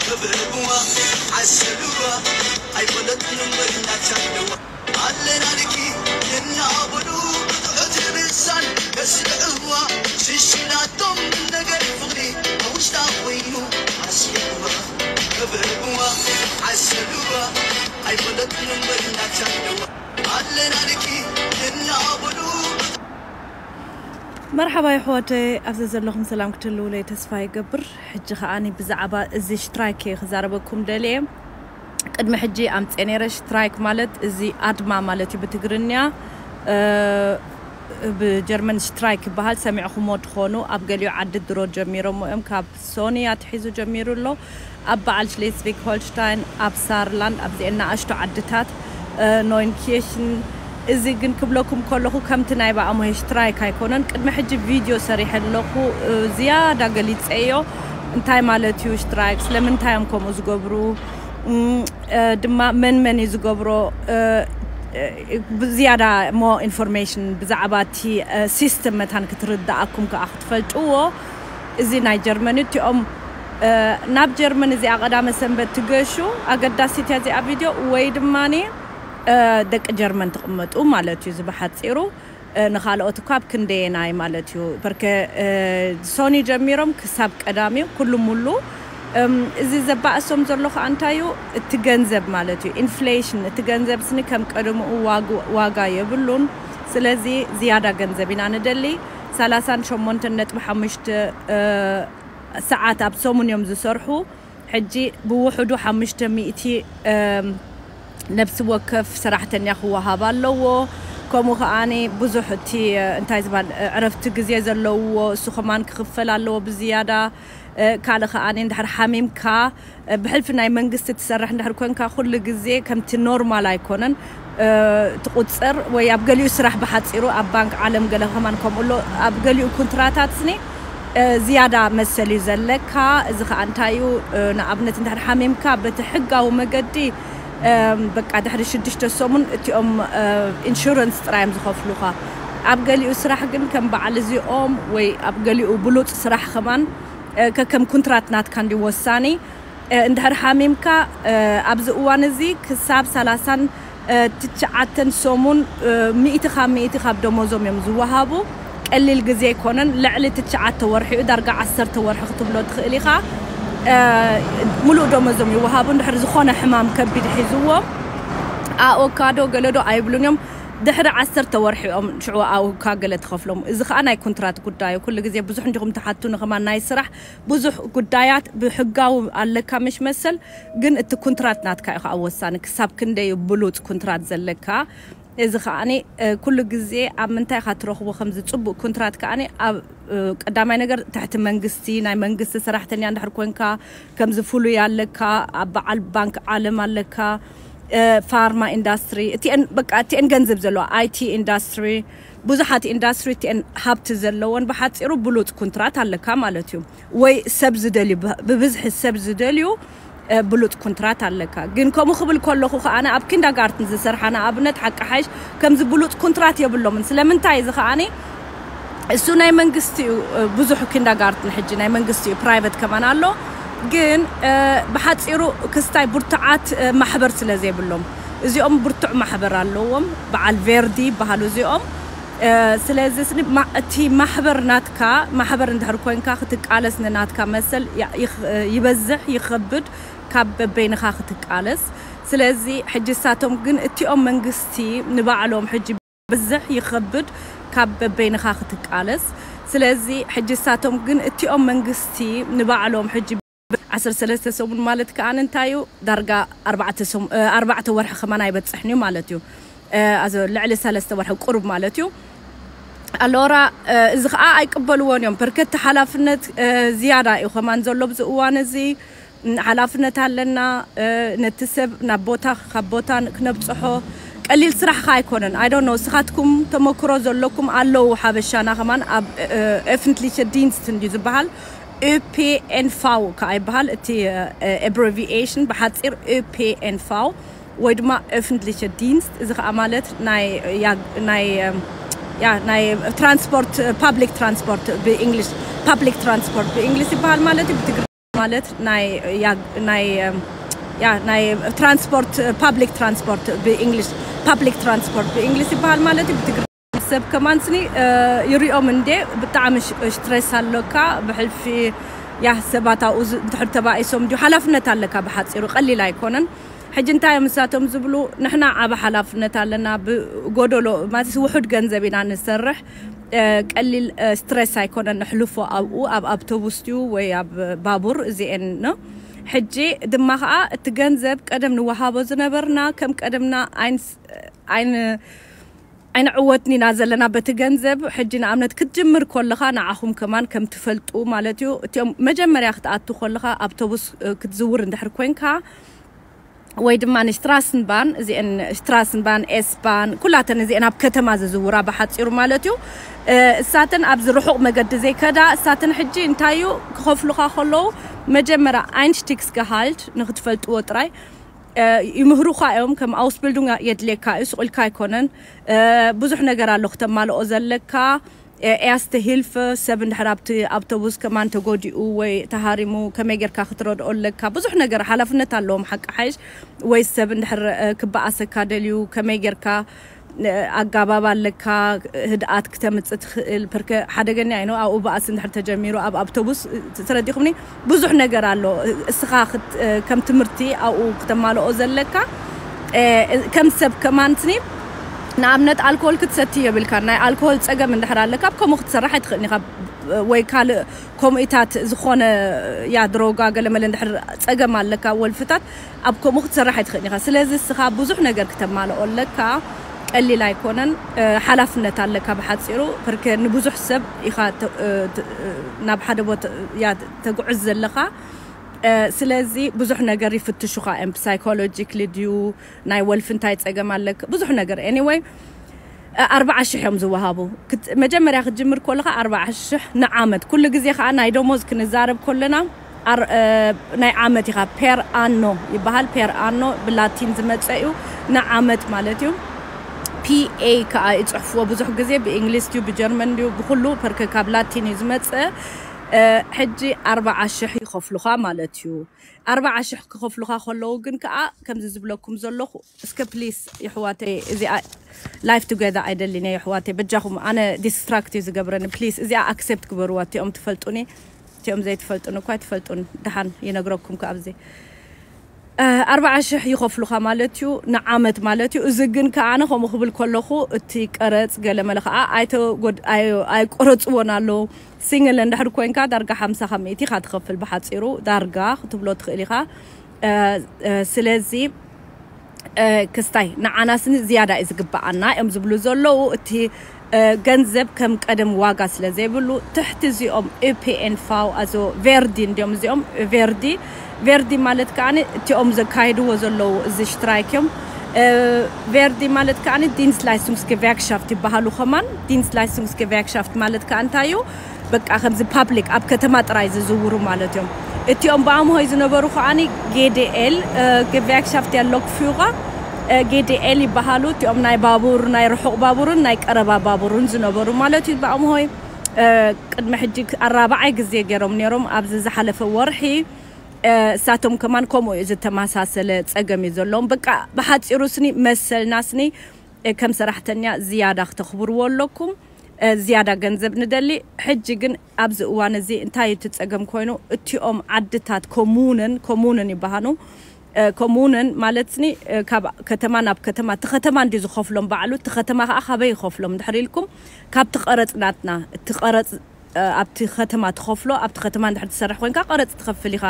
ከብእዋ ሓሰብዋ ኣይፈለጥን እምበር እናተለዋ ኣለና ልኪ እናበሉ ብትሑት ልሳን ከስዕዋ ሽሽላቶም ነገር ፍቕሪ ኣውሽጣ ኮይኑ ሓስብዋ ከብእዋ ሓሰብዋ ኣይፈለጥን እምበር እናተለዋ ኣለና ልኪ እናበሉ መርሓባ ይሕወተይ፣ ኣብዚ ዘለኹም ሰላም ክትህልውለይ ተስፋ ይገብር። ሕጂ ከዓኒ ብዛዕባ እዚ ሽትራይክ እየ ክዛረበኩም ደልየ። ቅድሚ ሕጂ ኣምፅኤ ነይረ። ሽትራይክ ማለት እዚ ኣድማ ማለት እዩ ብትግርኛ። እ፣ ብጀርመን ሽትራይክ ይበሃል። ሰሚዕኹሞ ትኾኑ። ኣብ ገሊኡ ዓዲ ድሮ ጀሚሮሞ እዮም። ካብ ሶኒ ኣትሒዙ ጀሚሩ ኣሎ። ኣብ በዓል ሽሌስቪግ ሆልሽታይን፣ ኣብ ሳርላንድ፣ ኣብዚአን ንኣሽቱ ዓድታት፣ እ፣ ኖይንኪሽን። እዚ ግን ክብለኩም ከለኹ ከምቲ ናይ ብኣሞሄ ሽትራይክ ኣይኮነን። ቅድሚ ሕጂ ቪድዮ ሰሪሐ ኣለኹ፣ እ፣ ዝያዳ ገሊፀዮ። እንታይ ማለት እዩ ሽትራይክ? ስለምንታይ እዮም ከምኡ ዝገብሩ? እም፣ እ፣ ድማ መን መን እዩ ዝገብሮ? እ፣ እ፣ ብዝያዳ ሞ ኢንፎርሜሽን ብዛዕባ እቲ፣ እ፣ ሲስተም መታን ክትርዳኣኩም ከዓ ክትፈልጥዎ። እዚ ናይ ጀርመን እዩ። እቲኦም፣ እ፣ ናብ ጀርመን እዚኣ ቀዳመ ሰንበት ትገሹ፣ ኣገዳሲት እያ እዚኣ ቪድዮ፣ ወይ ድማኒ፣ እ፣ ደቂ ጀርመን ትቕመጡ ማለት እዩ። እዚ ብሓፂሩ፣ እ፣ ንኻልኦት እኳ ኣብ ክንደየናይ ማለት እዩ። በርከ፣ እ፣ ሶኒ ጀሚሮም ክሳብ ቀዳሚ ኩሉ ሙሉ። እም፣ እዚ ዘባእሶም ዘሎ ከዓ እንታይ እዩ? እቲ ገንዘብ ማለት እዩ። ኢንፍሌሽን፣ እቲ ገንዘብ ስኒ ከም ቀደምኡ ዋጉ-፣ ዋጋ የብሉን። ስለዚ ዝያዳ ገንዘብ ኢና ንደሊ። ሰላሳን ሸሞንተን ነጥቢ ሓሙሽተ፣ እ፣ ሰዓት ኣብ ሰሙን እዮም ዝሰርሑ። ሕጂ ብውሕዱ ሓሙሽተ ሚእቲ፣ እም፣ ነብሲ ወከፍ ሰራሕተኛ ክወሃብ ኣለዎ። ከምኡ ከዓኒ ብዙሕ እቲ፣ እ፣ እንታይ ዝበሃል፣ እ፣ ዕረፍቲ ግዜ ዘለዎ እሱ ከማን ክኽፈል ኣለዎ ብዝያዳ። እ፣ ካልእ ከዓኒ እንድሕር ሓሚምካ፣ እ፣ ብሕልፊ ናይ መንግስቲ ትሰርሕ እንድሕር ኮንካ ኩሉ ግዜ ከምቲ ኖርማል ኣይኮነን፣ እ፣ ትቑፅር ወይ ኣብ ገሊኡ ስራሕ ብሓፂሩ ኣብ ባንክ ዓለም ገለ ከማን ከምኡ ኣሎ። ኣብ ገሊኡ ኩንትራታት ስኒ፣ እ፣ ዝያዳ መሰል እዩ ዘለካ። እዚ ከዓ እንታይ እዩ? እ፣ ንኣብነት እንድሕር ሓሚምካ በቲ ሕጋዊ መገዲ፣ እም፣ በቃ ድሕሪ ሽዱሽተ ሰሙን እቲኦም፣ እ፣ ኢንሹረንስ ጥራይ እዮም ዝኸፍሉኻ። ኣብ ገሊኡ ስራሕ ግን ከም በዓል እዚኦም ወይ ኣብ ገሊኡ ብሉፅ ስራሕ ከማን፣ እ፣ ከከም ኩንትራት ናትካ እንዲ ወሳኒ። እ፣ እንድሕር ሓሚምካ፣ እ፣ ኣብዚ እዋን እዚ ክሳብ ሰላሳን፣ እ፣ ትሽዓተን ሰሙን፣ እ፣ ሚእቲ ካብ ሚእቲ ካብ ደሞዞም እዮም ዝወሃቡ። ቀሊል ግዜ ኣይኮነን። ልዕሊ ትሽዓተ ወርሒ እዩ፣ ዳርጋ ዓሰርተ ወርሒ ክትብሎ ትኽእል ኢኻ። እ፣ ሙሉእ ደሞዞም ይወሃቡ። እንድሕር ዝኾነ ሕማም ከቢድ ሒዝዎም፣ ኣኦካዶ ገለዶ ኣይብሉን እዮም። ድሕሪ ዓሰርተ ወርሒ እዮም ሽዑ ኣውካ ገለ ትኸፍሎም። እዚ ኸዓ ናይ ኮንትራት ጉዳይ እዩ። ኩሉ ግዜ ብዙሕ እንዲኹም ትሓቱ ንኸማን ናይ ስራሕ ብዙሕ ጉዳያት ብሕጋዊ ኣለካ ምሽ መሰል፣ ግን እቲ ኩንትራት ናትካ እዩ ከዓ ወሳኒ። ክሳብ ክንደይ እዩ ብሉፅ ኩንትራት ዘለካ? እዚ ከዓኒ፣ እ፣ ኩሉ ግዜ ኣብ ምንታይ ኢኻ ትረኽቦ ከምዚ ፅቡቅ ኩንትራት ከዓኒ ኣብ፣ እ፣ ቀዳማይ ነገር ትሕቲ መንግስቲ፣ ናይ መንግስቲ ሰራሕተኛ እንድሕር ኮንካ ከምዚ ፍሉይ ኣለካ፣ ኣብ በዓል ባንክ ዓለም ኣለካ፣ እ፣ ፋርማ ኢንዳስትሪ፣ እቲአን በቃ እቲአን ገንዘብ ዘለዋ፣ ኣይ ቲ ኢንዳስትሪ፣ ብዙሓት ኢንዳስትሪ እቲአን ሃብቲ ዘለወን ብሓፂሩ ብሉፅ ኩንትራት ኣለካ ማለት እዩ። ወይ ሰብ ዝደልዩ፣ ብ-፣ ብብዝሒ ሰብ ዝደልዩ፣ እ፣ ብሉፅ ኩንትራት ኣለካ። ግን ከምኡ ክብል ከለኹ ከዓነ ኣብ ኪንዳጋርትን ዝሰርሓ ንኣብነት ሓቂ ሓይሽ ከምዚ ብሉፅ ኩንትራት የብሎምን። ስለምንታይ እዚ ከዓኒ እሱ ናይ መንግስቲ እዩ፣ እ፣ ብዙሕ ኪንዳጋርትን ሕጂ ናይ መንግስቲ እዩ፣ ፕራይቨት ከማን ኣሎ። ግን፣ እ፣ ብሓፂሩ ክስታይ ብርቱዓት፣ እ፣ ማሕበር ስለ ዘይብሎም፣ እዚኦም ብርቱዕ ማሕበር ኣለዎም፣ በዓል ቬርዲ ይበሃሉ እዚኦም። እ፣ ስለዚ ስኒ ማ-፣ እቲ ማሕበር ናትካ፣ ማሕበር እንድሕር ኮንካ ክትቃለስ ንናትካ መሰል ያ-፣ ይኽ-፣ እ፣ ይበዝሕ ይኸብድ ካብ በበይንኻ ክትቃለስ። ስለዚ ሕጂ እሳቶም ግን እቲኦም መንግስቲ ንባዕሎም ሕጂ ብዝሕ ይኸብድ ካብ በበይንኻ ክትቃለስ። ስለዚ ሕጂ እሳቶም ግን እቲኦም መንግስቲ ንባዕሎም ሕጂ ዓሰርተ ሰለስተ ሰሙን ማለት ከኣ እንታይ እዩ? ዳርጋ ኣርባዕተ ሰሙ-፣ እ፣ ኣርባዕተ ወርሒ ከማን ኣይበጽሕን እዩ ማለት እዩ። እ፣ ኣዞ ልዕሊ ሰለስተ ወርሒ ቁሩብ ማለት እዩ። ኣሎራ፣ እ፣ እዚ ከኣ ኣይቅበልዎን እዮም። በርከቲ ሓላፍነት፣ እ፣ ዝያዳ እዩ ከማን ዘሎ ኣብዚ እዋን እዚ። ም፣ ሓላፍነት ኣለና፣ እ፣ ነቲ ሰብ ናብ ቦታ፣ ካብ ቦታ ን-፣ ክነብጽሖ ቀሊል ስራሕ ከኣ ኣይኮነን። I don't know፣ ንስኻትኩም ተመክሮ ዘለኩም ኣለዉ ሓበሻና ከማን ኣብ፣ እ፣ እ፣ ኦፍንትሊቸ ዲንስት እንድዩ ዝበሃል። ዩ ፒ ኤን ፋው ከኣ ይበሃል። እቲ፣ እ፣ እ፣ ኣብሪቪኤሽን ብሓጺር ዩ ፒ ኤን ፋው ወይ ድማ ኦፍንትሊቸ ዲንስት። እዚ ከኣ ማለት ናይ፣ ያ፣ ናይ፣ እም፣ ያ፣ ናይ ትራንስፖርት፣ ፓብሊክ ትራንስፖርት ብእንግሊሽ፣ ፓብሊክ ትራንስፖርት ብእንግሊሽ ይበሃል ማለት እዩ። ብትግርኛ ማለት ናይ ያ ናይ ያ ናይ ትራንስፖርት፣ ፓብሊክ ትራንስፖርት ብእንግሊሽ፣ ፓብሊክ ትራንስፖርት ብእንግሊሽ ይበሃል ማለት እዩ። ብትግርኛ ሰብ ከማን ስኒ ይሪኦም እንዴ ብጣዕሚ ስትሬስ ኣለካ። ብሕልፊ ያ ሰባት ኣብኡ እንድሕር ተባኢሶም እንዲሁ ሓላፍነት ኣለካ። ብሓፂሩ ቀሊል ኣይኮነን። ሕጂ እንታይ እዮም ንሳቶም ዝብሉ? ንሕና ዓብ ሓላፍነት ኣለና። ብጎደሎ ማለት ውሑድ ገንዘብ ኢና ንሰርሕ። ቀሊል ስትሬስ ኣይኮነን። ንሕልፎ ኣብኡ ኣብ ኣውቶቡስ ድዩ ወይ ኣብ ባቡር እዚኤን ነው። ሕጂ ድማ ከዓ እቲ ገንዘብ ቀደም ንወሃቦ ዝነበርና ከም ቀደምና ኣይን ኣይን ኣይንዕወትን ኢና ዘለና በቲ ገንዘብ። ሕጂ ንኣብነት ክትጅምር ከለኻ ንዓኹም ከማን ከም ትፈልጡ ማለት እዩ። እቲኦም መጀመርያ ክትኣቱ ከለኻ ኣውቶቡስ ክትዝውር እንድሕር ኮንካ ወይ ድማ ንስትራስንባን እዚአን ስትራስንባን ኤስባን ኩላተን እዚአን ኣብ ከተማ ዝዝውራ ብሓፂሩ ማለት እዩ። እሳተን ኣብዚ ርሑቕ መገዲ ዘይከዳ እሳተን ሕጂ እንታይ እዩ ክኸፍሉኻ ከለዉ መጀመርያ ኣይንሽቲክስ ገሃልድ ንክትፈልጥዎ ጥራይ ይምህሩኻ እዮም። ከም ኣውስቢልዱንግ የድልየካ እዩ፣ ስቑልካ ኣይኮነን። ብዙሕ ነገር ኣሎ ክተማልኦ ዘለካ። ኤያስተ ሂልፍ ሰብ እንድሕር ኣብቲ ኣውቶቡስ ከማን ተጎዲኡ ወይ ተሃሪሙ ከመይ ጌርካ ክትረድኦ ኣለካ። ብዙሕ ነገር ሓላፍነት ኣለዎም ሓቂ ሓይሽ። ወይ ሰብ እንድሕር ክበኣሰካ ደልዩ ከመይ ጌርካ ኣጋባብ ኣለካ ህድኣት ክተምፅእ ትኽእል። ፐርከ ሓደገኛ እዩ ነው ኣብኡ በኣስ እንድሕር ተጀሚሩ ኣብ ኣውቶቡስ ተረዲኹምኒ። ብዙሕ ነገር ኣሎ እስኻ ከም ትምህርቲ ኣብኡ ክተማልኦ ዘለካ። ከም ሰብ ከማንትኒ ንኣብነት ኣልኮል ክትሰቲ የብልካ። ናይ ኣልኮል ፀገም እንድሕር ኣለካ ኣብ ከምኡ ክትሰራሕ ኣይትኽእልን ኢኻ። ወይ ካልእ ከምኡታት ዝኾነ ያ ድሮጋ ገለመለ እንድሕር ፀገም ኣለካ ወልፍታት ኣብ ከምኡ ክትሰራሕ ኣይትኽእልን ኢኻ። ስለዚ እስኻ ብዙሕ ነገር ክተማልኦ ኣለካ። ቀሊል ኣይኮነን። ሓላፍነት ኣለካ ብሓፂሩ ፐርከ ንብዙሕ ሰብ ኢኻ ናብ ሓደ ቦታ ያ ተጉዕዝ ዘለኻ። ስለዚ ብዙሕ ነገር ይፍትሹኻ እዮም። ሳይኮሎጂክሊ ድዩ ናይ ወልፊ እንታይ ፀገም ኣለካ ብዙሕ ነገር። ኤኒወይ ኣርባዓ ሽሕ እዮም ዝወሃቡ። መጀመርያ ክትጅምር ከለኻ ኣርባዓ ሽሕ ንዓመት። ኩሉ ግዜ ከዓ ናይ ደሞዝ ክንዛረብ ከለና ናይ ዓመት ኢኻ። ፔር ኣኖ ይበሃል። ፔር ኣኖ ብላቲን ዝመፀ እዩ። ንዓመት ማለት እዩ። ፒኤ ከዓ ይፅሕፍዎ ብዙሕ ግዜ ብእንግሊዝ ድዩ ብጀርመን ድዩ ብኩሉ ፐርከ ካብ ላቲን እዩ ዝመፀ። ሕጂ ኣርባዓ ሽሕ ይኸፍሉኻ ማለት እዩ። ኣርባዓ ሽሕ ክኸፍሉኻ ከለዉ ግን ከዓ ከምዚ ዝብለኩም ዘለኹ እስከ ፕሊስ ይሕዋተይ እዚኣ ላይፍ ቱጌዘር ኣይደልን እየ ይሕዋተይ በጃኹም ኣነ ዲስትራክት እዩ ዝገብረኒ ፕሊስ እዚኣ ኣክሴፕት ግበርዋ እቲኦም ትፈልጡኒ እቲኦም ዘይትፈልጡኒ እኳ ኣይትፈልጡን ደሓን ይነግረኩም ካብዚ ኣርባዓ ሽሕ ይኸፍሉኻ ማለት እዩ ንዓመት ማለት እዩ እዚ ግን ከዓ ኣነ ከምኡ ክብል ከለኹ እቲ ቀረፅ ገለመለ ከዓ ኣይቆረፅዎን ኣለዉ ሲንግል እንድሕር ኮይንካ ዳርጋ ሓምሳ ካብ ሚእቲ ኢኻ ትኸፍል ብሓፂሩ ዳርጋ ክትብሎ ትኽእል ኢኻ ስለዚ ክስታይ ንዓናስኒ ዝያዳ እዩ ዝግበኣና እዮም ዝብሉ ዘለዉ እቲ ገንዘብ ከም ቀደም ዋጋ ስለ ዘይብሉ ትሕቲ እዚኦም ኢፒኤን ፋው ኣዞ ቬርዲ እንዲዮም እዚኦም ቬርዲ ቬርዲ ማለት ከዓ እቲኦም ዘካይድዎ ዘለዉ እዚ ሽትራይክ እዮም ቬርዲ ማለት ከዓ ዲንስ ላይሱንስ ገቨርክሻፍት ይበሃሉ ከማን ዲንስ ላይሱንስ ገቨርክሻፍት ማለት ከዓ እንታይ እዩ በቃ ከምዚ ፓብሊክ ኣብ ከተማ ጥራይ ዝዝውሩ ማለት እዮም እቲኦም ብኣምሆይ ዝነበሩ ከዓኒ ጌዲኤል ገቨርክሻፍት ያለኩ ፊውጋ ጌዲኤል ይበሃሉ እቲኦም ናይ ባቡር ናይ ርሑቕ ባቡርን ናይ ቀረባ ባቡርን ዝነበሩ ማለት እዩ ብኣምሆይ ቅድሚ ሕጂ ኣራብዓይ ግዜ ገይሮም ነይሮም ኣብዚ ዝሓለፈ ወርሒ እሳቶም ከማን ከምኡ እዩ ዝተመሳሰለ ፀገም እዩ ዘለዎም በቃ ብሓፂሩ ስኒ መሰልና ስኒ ከም ሰራሕተኛ ዝያዳ ክተኽብርዎ ኣለኩም ዝያዳ ገንዘብ ንደሊ ሕጂ ግን ኣብዚ እዋን እዚ እንታይ እዩ ትፀገም ኮይኑ እቲኦም ዓድታት ኮሙንን ኮሙንን ይበሃኑ ኮሙንን ማለትኒ ካብ ከተማ ናብ ከተማ እቲ ከተማ እንዲ ዝኸፍሎም ባዕሉ እቲ ከተማ ከዓ ካበይ ይኸፍሎም እንድሕር ኢልኩም ካብቲ ቀረፅ ናትና እቲ ቀረፅ ኣብቲ ከተማ ትኸፍሎ ኣብቲ ከተማ እንድሕር ትሰርሕ ኮይንካ ቀረፅ ትኸፍል ኢኻ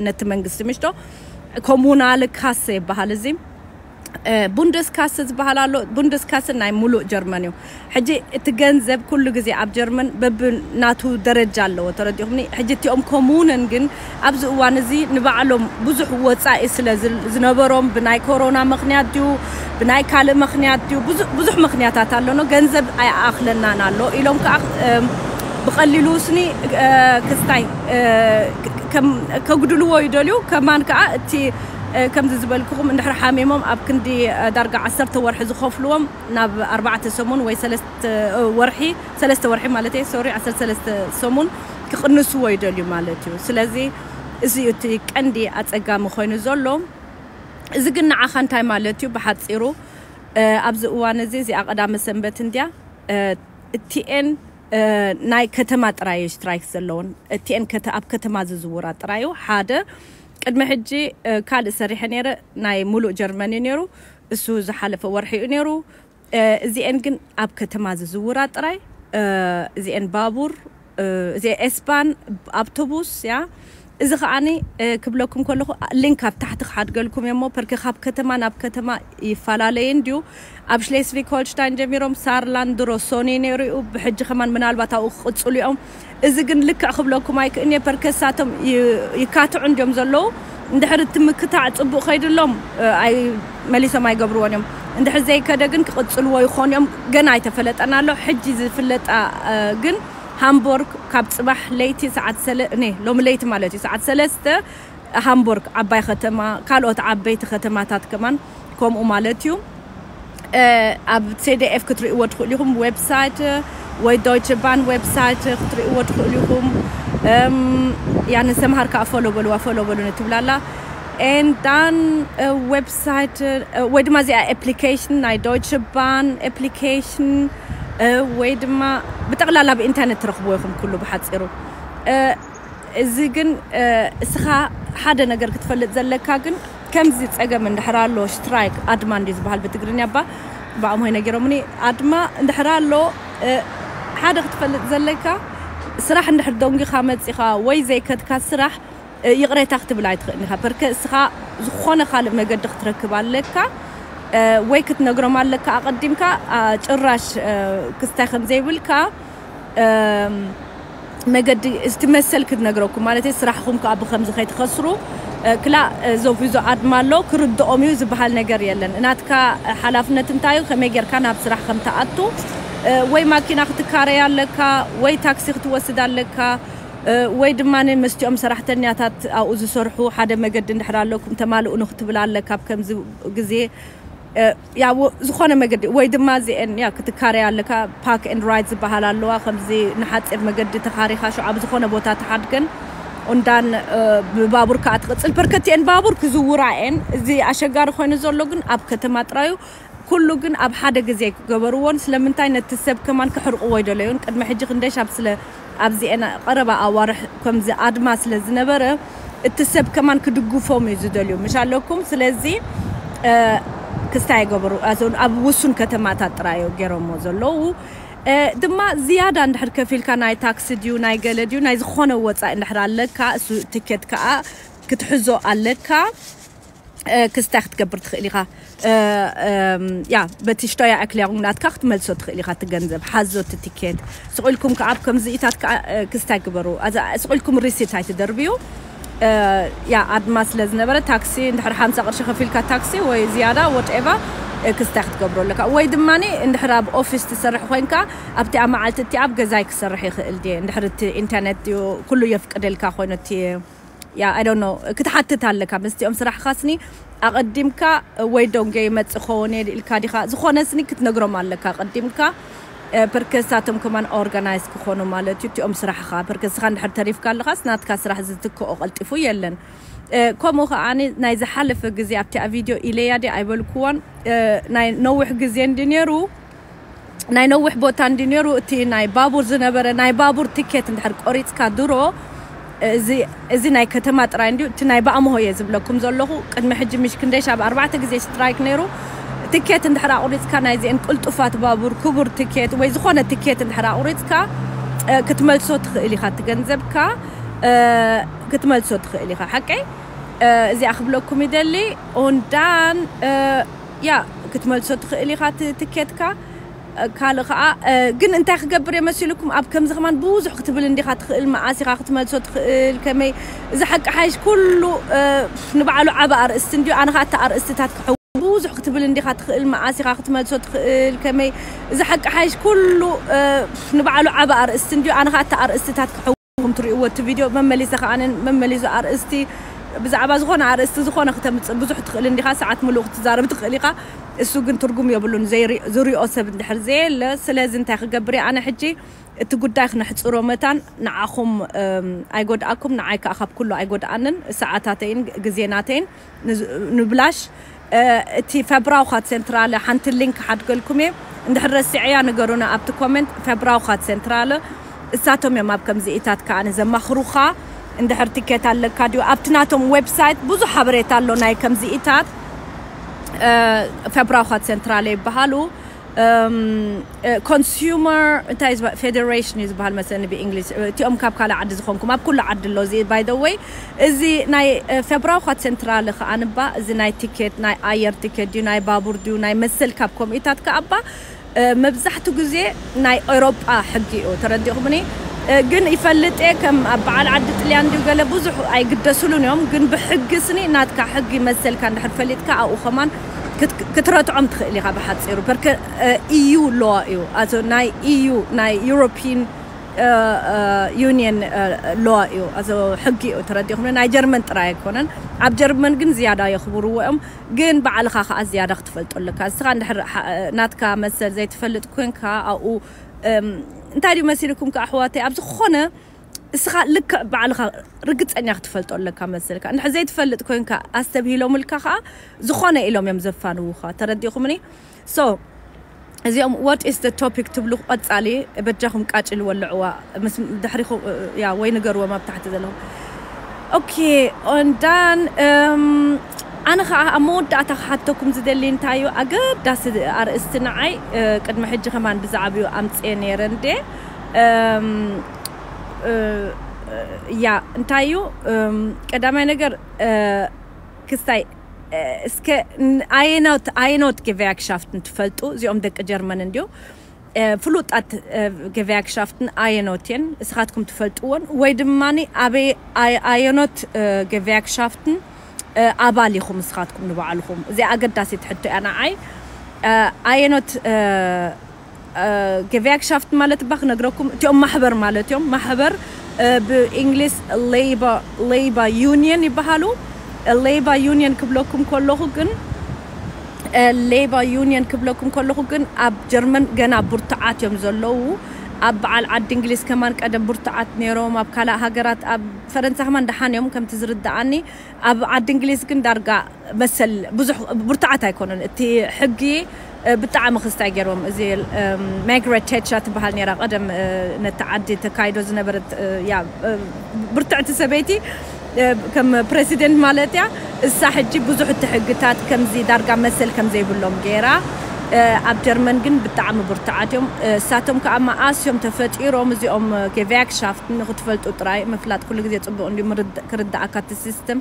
ነቲ መንግስቲ ምሽቶ ኮሙናል ካሰ ይበሃል እዚ ቡንደስካሰ ዝበሃል ኣሎ ቡንደስካሰ ናይ ሙሉእ ጀርመን እዩ ሕጂ እቲ ገንዘብ ኩሉ ግዜ ኣብ ጀርመን በብናቱ ደረጃ ኣለዎ ተረዲኹምኒ ሕጂ እቲኦም ኮሙንን ግን ኣብዚ እዋን እዚ ንባዕሎም ብዙሕ ወፃኢ ስለ ዝነበሮም ብናይ ኮሮና ምክንያት ድዩ ብናይ ካልእ ምክንያት ድዩ ብዙሕ ምክንያታት ኣለኖ ገንዘብ ኣይኣኽለናን ኣሎ ኢሎም ከዓ ብቐሊሉ ስኒ ክስታይ ከጉድልዎ ይደልዩ ከማን ከዓ እቲ ከምዚ ዝበልክኹም እንድሕር ሓሚሞም ኣብ ክንዲ ዳርጋ ዓሰርተ ወርሒ ዝኸፍልዎም ናብ ኣርባዕተ ሰሙን ወይ ሰለስተ ወርሒ ሰለስተ ወርሒ ማለት እየ ሶሪ ዓሰርተ ሰለስተ ሰሙን ክቕንስዎ ይደልዩ ማለት እዩ ስለዚ እዚ እዩ እቲ ቀንዲ ኣጸጋሚ ኮይኑ ዘሎ። እዚ ግን ንዓኻ እንታይ ማለት እዩ? ብሓጺሩ ኣብዚ እዋን እዚ፣ እዚኣ ቀዳመ ሰንበት እንድያ፣ እቲኤን ናይ ከተማ ጥራይ እዩ ስትራይክ ዘለውን፣ እቲኤን ኣብ ከተማ ዝዝውራ ጥራይ እዩ። ሓደ ቅድሚ ሕጂ ካልእ ሰሪሐ ነይረ፣ ናይ ሙሉእ ጀርመን እዩ ነይሩ፣ እሱ ዝሓለፈ ወርሒ እዩ ነይሩ። እዚኤን ግን ኣብ ከተማ ዝዝውራ ጥራይ፣ እዚኤን ባቡር፣ እዚ ኤስባን ኣውቶቡስ እያ። እዚ ከዓኒ ክብለኩም ከለኹ ሊንክ ኣብ ታሕቲ ክሓድገልኩም እየ እሞ፣ ፐርኬ ካብ ከተማ ናብ ከተማ ይፈላለየ እንድዩ። ኣብ ሽሌስቪግ ሆልሽታይን ጀሚሮም ሳርላንድ ድሮ ሶኒ ነይሩ እዩ፣ ብሕጂ ከማን ምናልባት ኣብኡ ክቕጽሉ እዮም። እዚ ግን ልክዕ ክብለኩም ኣይክእልንየ፣ ፐርከሳቶም ይካትዑ እንድዮም ዘለዉ። እንድሕር እቲ ምክታዕ ጽቡቕ ከይድሎም ኣይ መሊሶም ኣይገብርዎን እዮም። እንድሕር ዘይከደ ግን ክቕጽልዎ ይኾኑ እዮም። ገና ኣይተፈለጠን ኣሎ። ሕጂ ዝፍለጣ ግን ሃምቦርግ ካብ ጽባሕ ለይቲ ሰዓት ሰለ ነ ሎሚ ለይቲ ማለት እዩ፣ ሰዓት ሰለስተ ሃምቦርግ ዓባይ ከተማ፣ ካልኦት ዓበይቲ ከተማታት ከማን ከምኡ ማለት እዩ። ኣብ ሴ ዲ ኤፍ ክትርእይዎ ትኽእሉ ኢኹም፣ ዌብሳይት ወይ ዶይቸ ባን ዌብሳይት ክትርእይዎ ትኽእሉ ኢኹም። ያን ሰምሃር ከዓ ፎሎ በልዋ፣ ፎሎ በሉኒ ትብላላ። ኤንዳን ዌብሳይት ወይ ድማ እዚኣ ኣፕሊኬሽን ናይ ዶይቸ ባን ኣፕሊኬሽን ወይ ድማ ብጠቕላላ ብኢንተርኔት ትረኽብዎ ኢኹም ኩሉ ብሓፂሩ። እዚ ግን እስኻ ሓደ ነገር ክትፈልጥ ዘለካ ግን ከምዚ ፀገም እንድሕር ኣሎ፣ ሽትራይክ ኣድማ እንዲ ዝበሃል ብትግርኛ ባ ብኣምሆይ ነጊሮምኒ። ኣድማ እንድሕር ኣሎ ሓደ ክትፈልጥ ዘለካ፣ ስራሕ እንድሕር ደንጊኻ መፂኻ ወይ ዘይከድካ ስራሕ ይቕሬታ ክትብል ኣይትኽእልን ኢኻ። ፐርከ እስኻ ዝኾነ ካልእ መገዲ ክትረክብ ኣለካ። ወይ ክትነግሮም ኣለካ ኣቐዲምካ፣ ጭራሽ ክስታይ ከም ዘይብልካ መገዲ እቲ መሰል ክትነግረኩም ማለት እዩ። ስራሕኹም ከዓ ብከምዚ ከይትኸስሩ ክላ ዞቪዞ ኣድማ ኣሎ፣ ክርድኦም እዩ ዝበሃል ነገር የለን። ናትካ ሓላፍነት እንታይ እዩ? ከመይ ጌርካ ናብ ስራሕ ከም ትኣቱ፣ ወይ ማኪና ክትካረይ ኣለካ ወይ ታክሲ ክትወስድ ኣለካ። ወይ ድማ ምስቲኦም ሰራሕተኛታት ኣብኡ ዝሰርሑ ሓደ መገዲ እንድሕር ኣለኩም ተማልኡ ንክትብል ኣለካ። ኣብ ከምዚ ግዜ ያ ዝኾነ መገዲ ወይ ድማ እዚአን ያ ክትካረያ ኣለካ። ፓክ ኤንድ ራይድ ዝበሃል ኣለዋ። ከምዚ ንሓፂር መገዲ ተኻሪኻ ሽዑ ኣብ ዝኾነ ቦታ ተሓድገን ኦንዳን ብባቡር ከዓ ትቕፅል። ፐርከቲአን ባቡር ክዝውራ እየን። እዚ ኣሸጋሪ ኮይኑ ዘሎ ግን ኣብ ከተማ ጥራዩ ኩሉ ግን ኣብ ሓደ ግዜ ክገበርዎን ስለምንታይ ነቲ ሰብ ከማን ክሕርቕዎ ይደለዩን። ቅድሚ ሕጂ ክንደይ ሻብ ስለ ኣብዚኤን ቀረባ ኣዋርሕ ከምዚ ኣድማ ስለ ዝነበረ እቲ ሰብ ከማን ክድግፎም እዩ ዝደልዩ ምሽ ኣለኩም። ስለዚ ክስታይ ይገበሩ ኣብ ውሱን ከተማታት ጥራዮ ገይሮሞ ዘለዉ። ድማ ዝያዳ እንድሕር ከፊልካ ናይ ታክሲ ድዩ ናይ ገለ ድዩ ናይ ዝኾነ ወፃኢ እንድሕር ኣለካ እሱ ትኬት ከዓ ክትሕዞ ኣለካ። ክስታይ ክትገብር ትኽእል ኢኻ። ያ በቲ ሽቶያ ኣክሊያውን ናትካ ክትመልሶ ትኽእል ኢኻ። እቲ ገንዘብ ሓዞ እቲ ቲኬት ስቑኢልኩም ከዓ ኣብ ከምዚኢታት ከዓ ክስታይ ግበሩ። ስቑኢልኩም ሪሲት ኣይትደርብዩ። ያ ኣድማ ስለ ዝነበረ ታክሲ እንድሕር ሓምሳ ቅርሺ ከፊልካ ታክሲ ወይ ዝያዳ ወትኤቫ ክስታይ ክትገብሮ ኣለካ። ወይ ድማ እንድሕር ኣብ ኦፊስ ትሰርሕ ኮይንካ ኣብቲ ኣብ መዓልቲ እቲ ኣብ ገዛይ ክሰርሕ ይኽእል ድየ እንድሕር እቲ ኢንተርኔት ድዩ ኩሉ የፍቅደልካ ኮይኑ እቲ ያ I don't know ክትሓትት ኣለካ። ምስቲኦም ስራሕካ ስኒ ኣቐዲምካ ወይ ዶንገ ይመጽእ ክኸውን እየ ኢልካ ዲኻ ዝኾነ ስኒ ክትነግሮም ኣለካ ኣቐዲምካ። ፐርከሳቶም ከማን ኦርጋናይዝ ክኾኑ ማለት እዩ እቲኦም ስራሕኻ። ፐርከስኻ እንድሕር ተሪፍካ ኣለኻስ ናትካ ስራሕ ዝትክኦ ቀልጢፉ የለን። ከምኡ ከዓኒ ናይ ዝሓለፈ ግዜ ኣብቲ ኣብ ቪድዮ ኢለያ ዲ ኣይበልክዎን። ናይ ነዊሕ ግዜ እንዲ ነይሩ ናይ ነዊሕ ቦታ እንዲ ነይሩ እቲ ናይ ባቡር ዝነበረ ናይ ባቡር ትኬት እንድሕር ቆሪፅካ ድሮ እዚ ናይ ከተማ ጥራይ እንዲ እቲ ናይ ባእምሆ እየ ዝብለኩም ዘለኹ። ቅድሚ ሕጂ ምሽ ክንደይ ሻብ ኣርባዕተ ግዜ ስትራይክ ነይሩ። ትኬት እንድሕር ኣቑሪፅካ ናይዚአን ቅልጡፋት ባቡር ክቡር ትኬት ወይ ዝኾነ ትኬት እንድሕር ኣቑሪፅካ ክትመልሶ ትኽእል ኢኻ። እቲ ገንዘብካ ክትመልሶ ትኽእል ኢኻ። ሓቀይ እዚኣ ክብለኩም ይደሊ ኦንዳን ያ ክትመልሶ ትኽእል ኢኻ ትኬትካ። ካልእ ከዓ ግን እንታይ ክገብር እየ መሲልኩም ኣብ ከምዚ ከማን ብዙሕ ክትብል እንዲኻ ትኽእል መዓስ ኢኻ ክትመልሶ ትኽእል ከመይ እዚ ሓቂ ሓይሽ ኩሉ ንባዕሉ ዓብ ኣርእስቲ እንዲዩ። ኣነ ከዓ እቲ ኣርእስትታት ክሕው ብዙሕ ክትብል እንዲኻ ትኽእል መዓስ ኢኻ ክትመልሶ ትኽእል ከመይ እዚ ሓቂ ሓይሽ ኩሉ ንባዕሉ ዓብ ኣርእስቲ እንዲዩ። ኣነ ከዓ እቲ ኣርእስትታት ክሕው ኩም ትርእይዎ እቲ ቪድዮ መመሊሰ ከዓንን መመሊሱ ኣርእስቲ ብዛዕባ ዝኾነ ኣርእስቲ ዝኾነ ክተምፅእ ብዙሕ ትኽእል እንዲኻ። ሰዓት ምሉእ ክትዛረብ ትኽእል ኢኻ። እሱ ግን ትርጉም የብሉን ዝሪኦ ሰብ እንድሕር ዘየለ። ስለዚ እንታይ ክገብር እየ ኣነ ሕጂ እቲ ጉዳይ ክነሕፅሮ መታን ንዓኹም ኣይጎድኣኩም፣ ንዓይ ከዓ ካብ ኩሉ ኣይጎድኣንን። ሰዓታተይን ግዜናተይን ንብላሽ እቲ ፈብራውኻት ሴንትራለ ሓንቲ ሊንክ ሓድገልኩም እየ። እንድሕር ረሲዐያ ንገሩና ኣብቲ ኮመንት። ፈብራውኻት ሴንትራለ እሳቶም እዮም ኣብ ከምዚኢታት ከዓ ንዘማኽሩኻ። እንድሕር ቲኬት ኣለካ ድዩ ኣብቲ ናቶም ዌብሳይት ብዙሕ ሓበሬታ ኣሎ ናይ ከምዚኢታት። ፈብራውኻት ሴንትራለ ይበሃሉ። ኮንሱመር እንታይ ዝበሃል ፌደሬሽን እዩ ዝበሃል መሰለኒ ብእንግሊዝ። እቲኦም ካብ ካልእ ዓዲ ዝኾንኩም ኣብ ኩሉ ዓዲ ኣሎ እዚ። ባይ ዘ ወይ እዚ ናይ ፈብራውኻት ሴንትራል ከኣ ንባ እዚ ናይ ቲኬት ናይ ኣየር ቲኬት ድዩ ናይ ባቡር ድዩ ናይ መሰል ካብ ኮሚታት ከኣባ መብዛሕቱ ግዜ ናይ ኤውሮጳ ሕጊ እዩ። ተረዲኹምኒ? ግን ይፈልጥ እየ ከም ኣብ በዓል ዓዲ ጥልያን ድዩ ገለ ብዙሕ ኣይግደስሉን እዮም። ግን ብሕጊ ስኒ ናትካ ሕጊ መሰልካ እንድሕር ፈሊጥካ ኣብኡ ከማን ክትረትዖም ትኽእል ኢኻ። ብሓፂሩ በርከ ኢዩ ሎዋ እዩ። ኣቶ ናይ ኢዩ ናይ ዩሮፒን ዩኒየን ሎዋ እዩ። ኣቶ ሕጊ እዩ። ተረዲኹም? ናይ ጀርመን ጥራይ ኣይኮነን። ኣብ ጀርመን ግን ዝያዳ የኽብርዎ እዮም። ግን ባዕልኻ ከዓ ዝያዳ ክትፈልጦ ኣለካ። እስኻ እንድሕር ናትካ መሰል ዘይትፈልጥ ኮንካ ኣብኡ እንታይ ድዩ መሲልኩም ከዓ ኣሕዋተይ ኣብ ዝኾነ እስኻ ልክዕ ባዕልኻ ርግፀኛ ክትፈልጦ ኣለካ መሰልካ። እንድሕር ዘይትፈልጥ ኮንካ ኣስተብሂሎምልካ ከዓ ዝኾነ ኢሎም እዮም ዘፋንውኻ። ተረዲኹምኒ? So እዚኦም what is the topic ትብሉ ቀጻሊ በጃኹም ቃጭል ወልዕዋ ምስ ድሕሪኹም ያ ወይ ንገርዎም ኣብ ታሕቲ ዘለኹም። ኦኬ ኦንዳን ኣነ ከዓ ኣብ መወዳእታ ክሓተኩም ዝደሊ እንታይ እዩ ኣገዳሲ ኣርእስቲ ንዓይ ቅድሚ ሕጂ ከማን ብዛዕባኡ ኣምፅኤ ነይረ እንዴ። ያ እንታይ እዩ ቀዳማይ ነገር ክስታይ እስከ ኣየኖት ኣየኖት ገቨያክሻፍትን ትፈልጡ እዚኦም ደቂ ጀርመን እንዲዩ ፍሉጣት ገቨያክሻፍትን ኣየኖት እየን እስኻትኩም ትፈልጥዎን ወይ ድማ ኣበይ ኣየኖት ገቨያክሻፍትን ኣባል ኢኹም እስኻትኩም ንባዕልኹም? እዚ ኣገዳሲት ሕቶ እያ ንዓይ። ኣየኖት ገቨያክሻፍት ማለት እባ ክነግረኩም እቲኦም ማሕበር ማለት እዮም። ማሕበር ብእንግሊዝ ሌይባ ዩኒየን ይበሃሉ። ሌይባ ዩኒየን ክብለኩም ከለኹ ግን ሌይባ ዩኒየን ክብለኩም ከለኹ ግን ኣብ ጀርመን ገና ብርቱዓት እዮም ዘለዉ። ኣብ በዓል ዓዲ እንግሊዝ ከማን ቀደም ብርቱዓት ነይሮም። ኣብ ካልእ ሃገራት ኣብ ፈረንሳ ከማን ደሓን እዮም ከምቲ ዝርድኣኒ። ኣብ ዓዲ እንግሊዝ ግን ዳርጋ መሰል ብዙሕ ብርቱዓት ኣይኮኑን። እቲ ሕጊ ብጣዕሚ ክስታይ ገይሮም እዚ ማግሬት ቴቻ ትበሃል ነይራ ቀደም ነቲ ዓዲ ተካይዶ ዝነበረት ያ ብርትዕቲ ሰበይቲ ከም ፕሬዚደንት ማለት እያ። እሳ ሕጂ ብዙሕ እቲ ሕግታት ከምዚ ዳርጋ መሰል ከም ዘይብሎም ገይራ ኣብ ጀርመን ግን ብጣዕሚ ብርቱዓት እዮም። እሳቶም ከዓ መኣስ እዮም ተፈጢሮም እዚኦም ገቨያክሻፍት ንክትፈልጡ ጥራይ ምፍላጥ ኩሉ ግዜ ፅቡቅ እንዲ ክርዳኣካ እቲ ሲስተም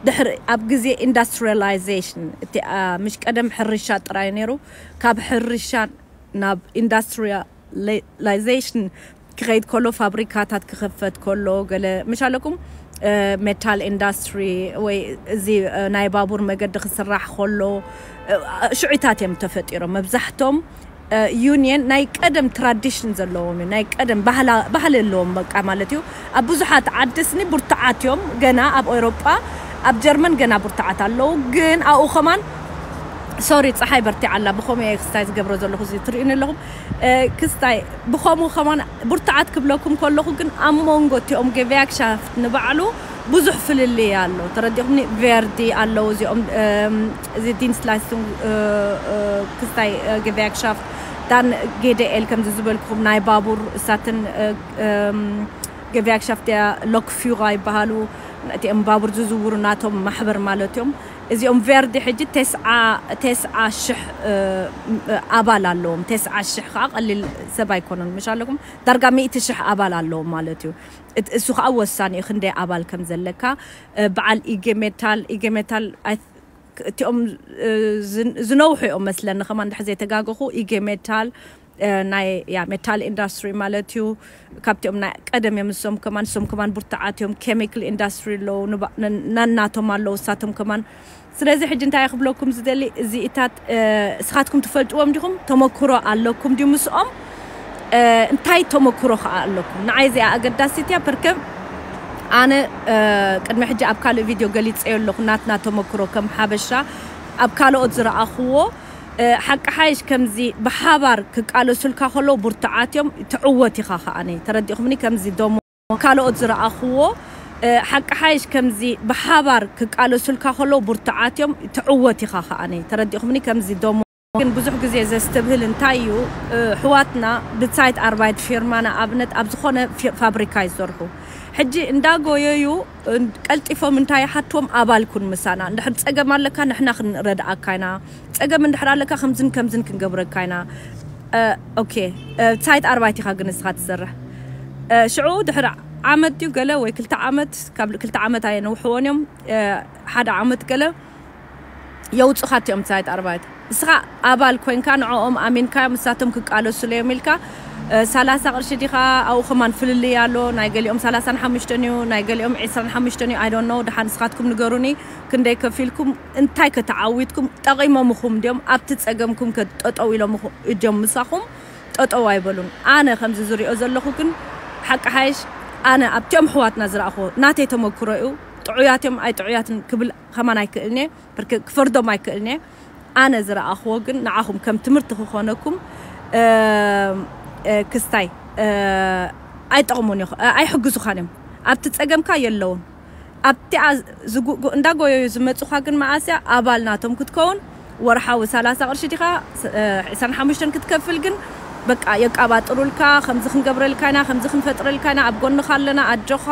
ድሕሪ ኣብ ግዜ ኢንዳስትሪያላይዜሽን እቲ ምሽ ቀደም ሕርሻ ጥራይ ነይሩ። ካብ ሕርሻ ናብ ኢንዳስትሪያላይዜሽን ክኸይድ ከሎ ፋብሪካታት ክኸፈት ከሎ ገለ ምሽ ኣለኩም ሜታል ኢንዳስትሪ ወይ እዚ ናይ ባቡር መገዲ ክስራሕ ከሎ ሽዑታት እዮም ተፈጢሮም። መብዛሕቶም ዩኒየን ናይ ቀደም ትራዲሽን ዘለዎም እዩ። ናይ ቀደም ባህሊ ኣለዎም በቃ ማለት እዩ። ኣብ ብዙሓት ዓዲ ስኒ ብርቱዓት እዮም ገና ኣብ ኤውሮጳ ኣብ ጀርመን ገና ብርቱዓት ኣለዉ። ግን ኣብኡ ከማን ሶሪ ፀሓይ በርቲዓ ኣላ። ብኸምኡ እየ ክስታይ ዝገብሮ ዘለኹ እዚ ትርእዩኒ ኣለኹም ክስታይ ብኸምኡ ከማን ብርቱዓት ክብለኩም ከለኹ ግን ኣብ መንጎ እቲኦም ገቨያክሻፍት ንባዕሉ ብዙሕ ፍልልይ ኣሎ። ተረዲኹምኒ? ቬርዲ ኣለዉ እዚኦም እዚ ዲንስላይስቱን ክስታይ ገቨያክሻፍት ዳን ጌደኤል ከምዚ ዝበልኩኹም ናይ ባቡር እሳትን ገቨያክሻፍት ያ ሎክፊራ ይበሃሉ። እቲኦም ባቡር ዝዝውሩ ናቶም ማሕበር ማለት እዮም። እዚኦም ቬርዲ ሕጂ ተስዓ ተስዓ ሽሕ ኣባል ኣለዎም። ተስዓ ሽሕ ከዓ ቀሊል ሰብ ኣይኮነን ምሽ ኣለኩም ዳርጋ ሚእቲ ሽሕ ኣባል ኣለዎም ማለት እዩ። እሱ ከዓ ወሳኒ እዩ ክንደይ ኣባል ከም ዘለካ። በዓል ኢጌ ሜታል ኢጌ ሜታል እቲኦም ዝነውሑ እዮም መስለኒ ከማን ድሕ ዘይተጋገኹ ኢጌ ሜታል ናይ ያ ሜታል ኢንዳስትሪ ማለት እዩ። ካብቲኦም ናይ ቀደም እዮም እሶም ከማን እሶም ከማን ብርቱዓት እዮም። ኬሚካል ኢንዳስትሪ ኣለዉ ናናቶም ኣለዉ እሳቶም ከማን። ስለዚ ሕጂ እንታይ ክብለኩም ዝደሊ እዚኢታት እስኻትኩም ትፈልጥዎም ዲኹም? ተመክሮ ኣለኩም ድዩ ምስኦም? እንታይ ተመክሮ ከዓ ኣለኩም? ንዓይ እዚኣ ኣገዳሲት እያ። ፐርከም ኣነ ቅድሚ ሕጂ ኣብ ካልእ ቪድዮ ገሊፀዮ ኣለኹ ናትና ተመክሮ ከም ሓበሻ ኣብ ካልኦት ዝረኣኽዎ ሓቂ ሓይሽ ከምዚ ብሓባር ክቃለሱልካ ከለዉ ብርቱዓት እዮም፣ ትዕወት ኢኻ ከኣኒ። ተረዲእኹምኒ? ከምዚ ደሞ ካልኦት ዝረኣኽዎ ሓቂ ሓይሽ ከምዚ ብሓባር ክቃለሱልካ ከለዉ ብርቱዓት እዮም፣ ትዕወት ኢኻ ከኣኒ። ተረዲእኹምኒ? ከምዚ ደሞ ግን ብዙሕ ግዜ ዘስተብህል እንታይ እዩ፣ ኣሕዋትና ብሳይት ኣርባይት ፊርማ ንኣብነት ኣብ ዝኾነ ፋብሪካ ይሰርሑ። ሕጂ እንዳጎየዩ ቀልጢፎም እንታይ ይሓትዎም? ኣባል ኩን ምሳና። እንድሕር ጸገም ኣለካ ንሕና ክንረድኣካ ኢና። ጸገም እንድሕር ኣለካ ከምዝን ከምዝን ክንገብረካ ኢና። ኦኬ፣ ሳይት ኣርባይት ኢኻ ግን ንስኻ ትሰርሕ። ሽዑ ድሕሪ ዓመት ድዩ ገለ ወይ ክልተ ዓመት፣ ካብ ክልተ ዓመት ኣየነውሕዎን እዮም፣ ሓደ ዓመት ገለ የውፁኻ እቲኦም ሳይት ኣርባይት። ንስኻ ኣባል ኮይንካ ንዕኦም ኣሚንካ ንሳቶም ክቃለሱሉ እዮም ኢልካ፣ ሰላሳ ቅርሺ ዲኻ? ኣብኡ ከማን ፍልልይ ኣሎ። ናይ ገሊኦም ሰላሳን ሓሙሽተን እዩ፣ ናይ ገሊኦም ዕስራን ሓሙሽተን እዩ። I don't know። ደሓን ንስኻትኩም ንገሩኒ፣ ክንደይ ከፊልኩም፣ እንታይ ከተዓዊትኩም፣ ጠቒሞምኹም ድዮም? ኣብቲ ጸገምኩም ከ ጠጠው ኢሎም ድዮም ምሳኹም? ጠጠው ኣይበሉን። ኣነ ከምዚ ዝሪኦ ዘለኹ ግን ሓቂ ሓይሽ ኣነ ኣብቲኦም ኣሕዋትና ዝረኣኹዎ ናተይ ተመክሮ እዩ። ጥዑያት እዮም ኣይጥዑያትን ክብል ከማን ኣይክእልን እየ። ብርክ ክፈርዶም ኣይክእልን እየ። ኣነ ዝረኣኽዎ ግን ንዓኹም ከም ትምህርቲ ክኾነኩም፣ ክስታይ ኣይጠቕሙን እዮም፣ ኣይሕግዙኻን እዮም። ኣብቲ ጸገምካ የለውን። ኣብቲኣ እንዳጎየዩ ዝመጹኻ ግን መዓስያ ኣባል ናቶም ክትከውን ወርሓዊ ሰላሳ ቅርሺ ዲኻ፣ ዕስራን ሓሙሽተን ክትከፍል ግን በቃ የቃባጥሩልካ። ከምዚ ክንገብረልካ ኢና፣ ከምዚ ክንፈጥረልካ ኢና፣ ኣብ ጎንኻ ኣለና፣ ኣጆኻ፣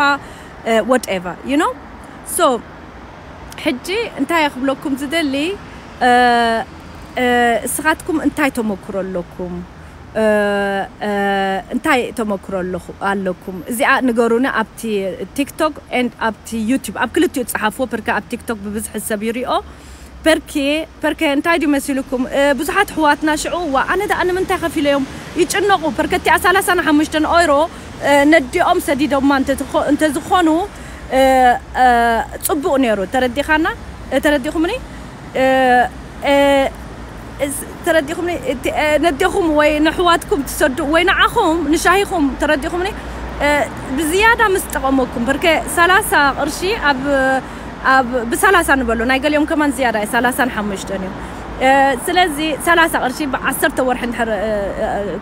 whatever you know። So ሕጂ እንታይ ክብለኩም ዝደሊ፣ እስኻትኩም እንታይ ተመክሮ ኣለኩም? እንታይ ተመክሮ ኣለኹ ኣለኩም? እዚኣ ንገሩኒ። ኣብቲ ቲክቶክ and ኣብቲ ዩቲዩብ ኣብ ክልቲኡ ጸሓፍዎ። ፐርከ ኣብ ቲክቶክ ብብዝሒ ሰብ ይሪኦ። ፐርኪ ፐርከ እንታይ ድዩ መሲልኩም? ብዙሓት ኣሕዋትና ሽዑ ዋ ኣነ ደኣ ንምንታይ ከፊለዮም ይጭነቑ። ፐርከ እቲኣ ሰላሳን ሓሙሽተን ኦይሮ ነዲኦም ሰዲዶማ እንተዝኾኑ ጽቡቕ ነይሩ። ተረዲኻና? ተረዲኹምኒ? ተረዲኹምኒ? ነዴኹም ወይ ንሕዋትኩም ትሰዱ ወይ ንዓኹም ንሻሂኹም፣ ተረዲኹምኒ? ብዝያዳ ምስ ጠቐመኩም። ብርከ ሰላሳ ቅርሺ ኣብ ኣብ ብሰላሳ ንበሎ፣ ናይ ገሊኦም ከማን ዝያዳ እዩ፣ ሰላሳን ሓሙሽተን እዩ። ስለዚ ሰላሳ ቅርሺ ብዓሰርተ ወርሒ እንድሕር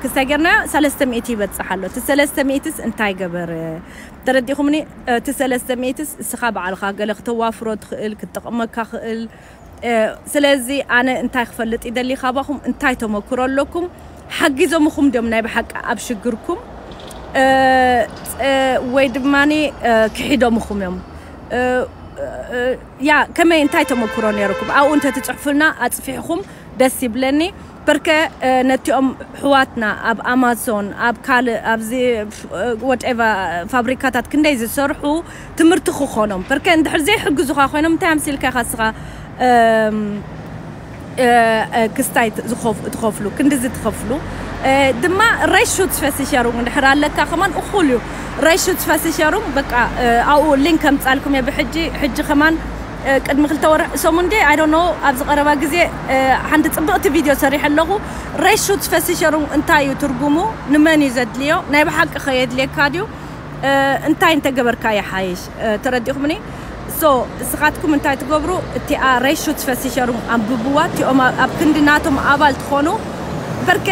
ክስታይ ጌርናዮ ሰለስተ ሚእቲ ይበጽሕ ኣሎ። እቲ ሰለስተ ሚእትስ እንታይ ገበረ? ተረዲኹምኒ? እቲ ሰለስተ ሚእትስ እስኻ ባዕልኻ ገለ ክተዋፍሮ ትኽእል፣ ክትጠቕመካ ክእል። ስለዚ ኣነ እንታይ ክፈልጥ ይደሊ ካባኹም? እንታይ ተመክሮ ኣለኩም? ሓጊዞምኹም ድዮም ናይ ብሓቂ ኣብ ሽግርኩም? ወይ ድማ ክሒዶምኹም እዮም? ያ ከመይ እንታይ ተመክሮ ነይርኩም? ኣብኡ እንተትጽሕፉልና ኣጽፊሕኹም ደስ ይብለኒ። በርከ ነቲኦም ኣሕዋትና ኣብ ኣማዞን ኣብ ካልእ ኣብዚ ወትኤቨር ፋብሪካታት ክንደይ ዝሰርሑ ትምህርቲ ክኾኖም። በርከ እንድሕር ዘይሕግዙኻ ኮይኖም እንታይ ኣምሲልካ ኢኻ እስኻ ክስታይ ትኸፍሉ ክንድዚ ትኸፍሉ? ድማ ሬሹት ፈሲሸሩም እንድሕር ኣለካ ከማን እኹል እዩ። ሬሹት ፈሲሸሩም በቃ ኣብኡ ሊንክ ከምጻልኩም እየ ብሕጂ። ሕጂ ከማን ቅድሚ ክልተ ወርሒ ሰሙን ድየ I don't know ኣብዚ ቀረባ ግዜ ሓንቲ ጽብቕቲ ቪድዮ ሰሪሐ ኣለኹ። ሬሹት ፈሲሸሩም እንታይ እዩ ትርጉሙ? ንመን እዩ ዘድልዮ? ናይ ብሓቂ ከ የድልየካ ድዩ? እንታይ እንተገበርካ ይሓይሽ? ተረዲኹምኒ? So እስኻትኩም እንታይ ትገብሩ? እቲኣ ሬሹት ፈሲሸሩም ኣንብብዋ። እቲኦም ኣብ ክንዲ ናቶም ኣባል ትኾኑ በርከ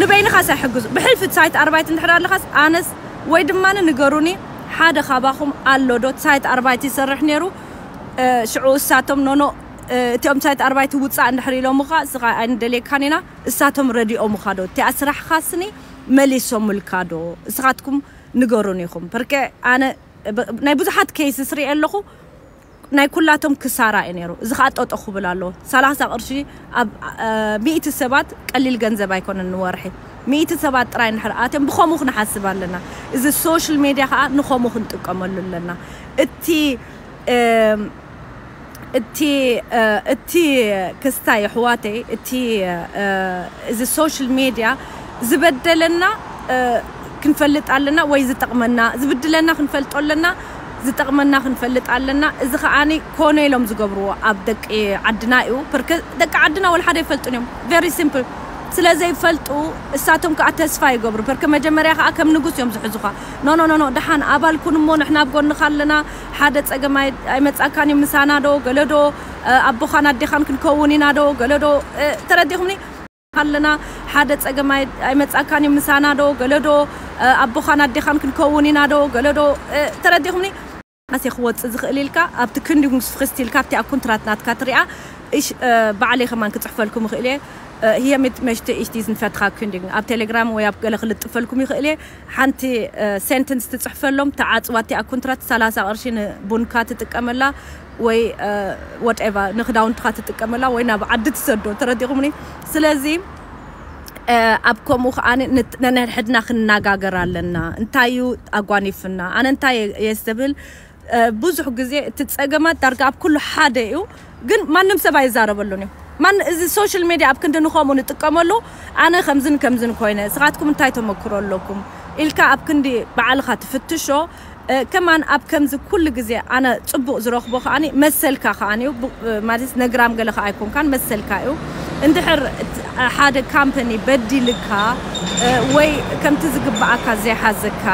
ንበይንኻስ ኣይሕግዙ። ብሕልፊ ሳይት ኣርባይት እንድሕር ኣለኻስ ኣነስ ወይ ድማ ንገሩኒ። ሓደ ካባኹም ኣሎ ዶ ሳይት ኣርባይት ይሰርሕ ነይሩ? ሽዑ እሳቶም ኖኖ እቲኦም ሳይት ኣርባይት ውፃእ እንድሕር ኢሎምኻ እስኻ ኣይንደልየካን ኢና። እሳቶም ረዲኦምኻ ዶ እቲኣ ስራሕኻ ስኒ መሊሶምልካ ዶ? እስኻትኩም ንገሩን ኢኹም። በርከ ኣነ ናይ ብዙሓት ኬይስስ ሪኤ ኣለኹ። ናይ ኩላቶም ክሳራ እዩ ነይሩ። እዚ ከዓ ጠጦ ክብል ኣለዎ። ሰላሳ ቅርሺ ኣብ ሚእቲ ሰባት ቀሊል ገንዘብ ኣይኮነን ንወርሒ። ሚእቲ ሰባት ጥራይ እንድሕር ኣትዮም ብኸምኡ ክንሓስብ ኣለና። እዚ ሶሻል ሜድያ ከዓ ንኸምኡ ክንጥቀመሉ ኣለና። እቲ እቲ እቲ ክስታይ ኣሕዋተይ፣ እቲ እዚ ሶሻል ሜድያ ዝበደለና ክንፈልጥ ኣለና ወይ ዝጠቕመና ዝብድለና ክንፈልጦ ኣለና። ዝጠቕመና ክንፈልጥ ኣለና። እዚ ከዓኒ ኮነ ኢሎም ዝገብርዎ ኣብ ደቂ ዓድና እዩ። ፐርከ ደቂ ዓድና ወላ ሓደ ይፈልጡን እዮም። Very simple። ስለ ዘይፈልጡ እሳቶም ከዓ ተስፋ ይገብሩ። በርከ መጀመርያ ከዓ ከም ንጉስ እዮም ዝሕዙኻ። ኖ ኖ ኖ ኖ፣ ደሓን ኣባል ኩን እሞ ንሕና ኣብ ጎንኻ ኣለና። ሓደ ጸገም ኣይ- ኣይመጻካን እዩ፣ ምሳና ዶ ገለዶ ኣቦኻን ኣዴኻን ክንከውን ኢና ዶ ገለዶ። ተረዲኹምኒ? ኣለና። ሓደ ጸገም ኣይ- ኣይመጻካን እዩ፣ ምሳና ዶ ገለዶ ኣቦኻን ኣዴኻን ክንከውን ኢና ዶ ገለዶ። ተረዲኹምኒ? ኣሴ ክወጽእ ዝኽእል ኢልካ ኣብቲ ክንዲንግስፍሪስት ኢልካ ኣብቲ ኣብ ኩንትራት ናትካ ትሪኣ። እሽ ባዕለይ ከማን ክጽሕፈልኩም ይኽእል እየ። Hier mit möchte ich diesen Vertrag kündigen. ኣብ ቴሌግራም ወይ ኣብ ገለ ክልጥፈልኩም ይኽእል እየ። ሓንቲ ሴንተንስ ትጽሕፈሎም፣ ተዓጽዋ እቲኣ ኩንትራት። ሰላሳ ቅርሺ ንቡንካ ትጥቀመላ ወይ ወትኤቨር ንክዳውንትኻ ትጥቀመላ ወይ ናብ ዓዲ ትሰዶ። ተረዲኹምኒ? ስለዚ ኣብ ከምኡ ከዓ ነንሕድና ክንነጋገር ኣለና። እንታይ እዩ ኣጓኒፍና? ኣነ እንታይ እየ ዝብል? ብዙሕ ግዜ እቲ ጸገማት ዳርጋ ኣብ ኩሉ ሓደ እዩ፣ ግን ማንም ሰብ ኣይዛረበሉን እዩ። ማን እዚ ሶሻል ሜድያ ኣብ ክንዲ ንኸምኡ ንጥቀመሉ፣ ኣነ ከምዝን ከምዝን ኮይነ፣ ስኻትኩም እንታይ ተመክሮ ኣለኩም ኢልካ ኣብ ክንዲ ባዕልኻ ትፍትሾ። ከማን ኣብ ከምዚ ኩሉ ግዜ ኣነ ጽቡቕ ዝረኽቦ ከኣኒ መሰልካ ከኣኒ እዩ። ማለት ነግራም ገለ ከኣ ኣይኮንካን፣ መሰልካ እዩ። እንድሕር ሓደ ካምፓኒ በዲልካ ወይ ከምቲ ዝግብኣካ ዘይሓዘካ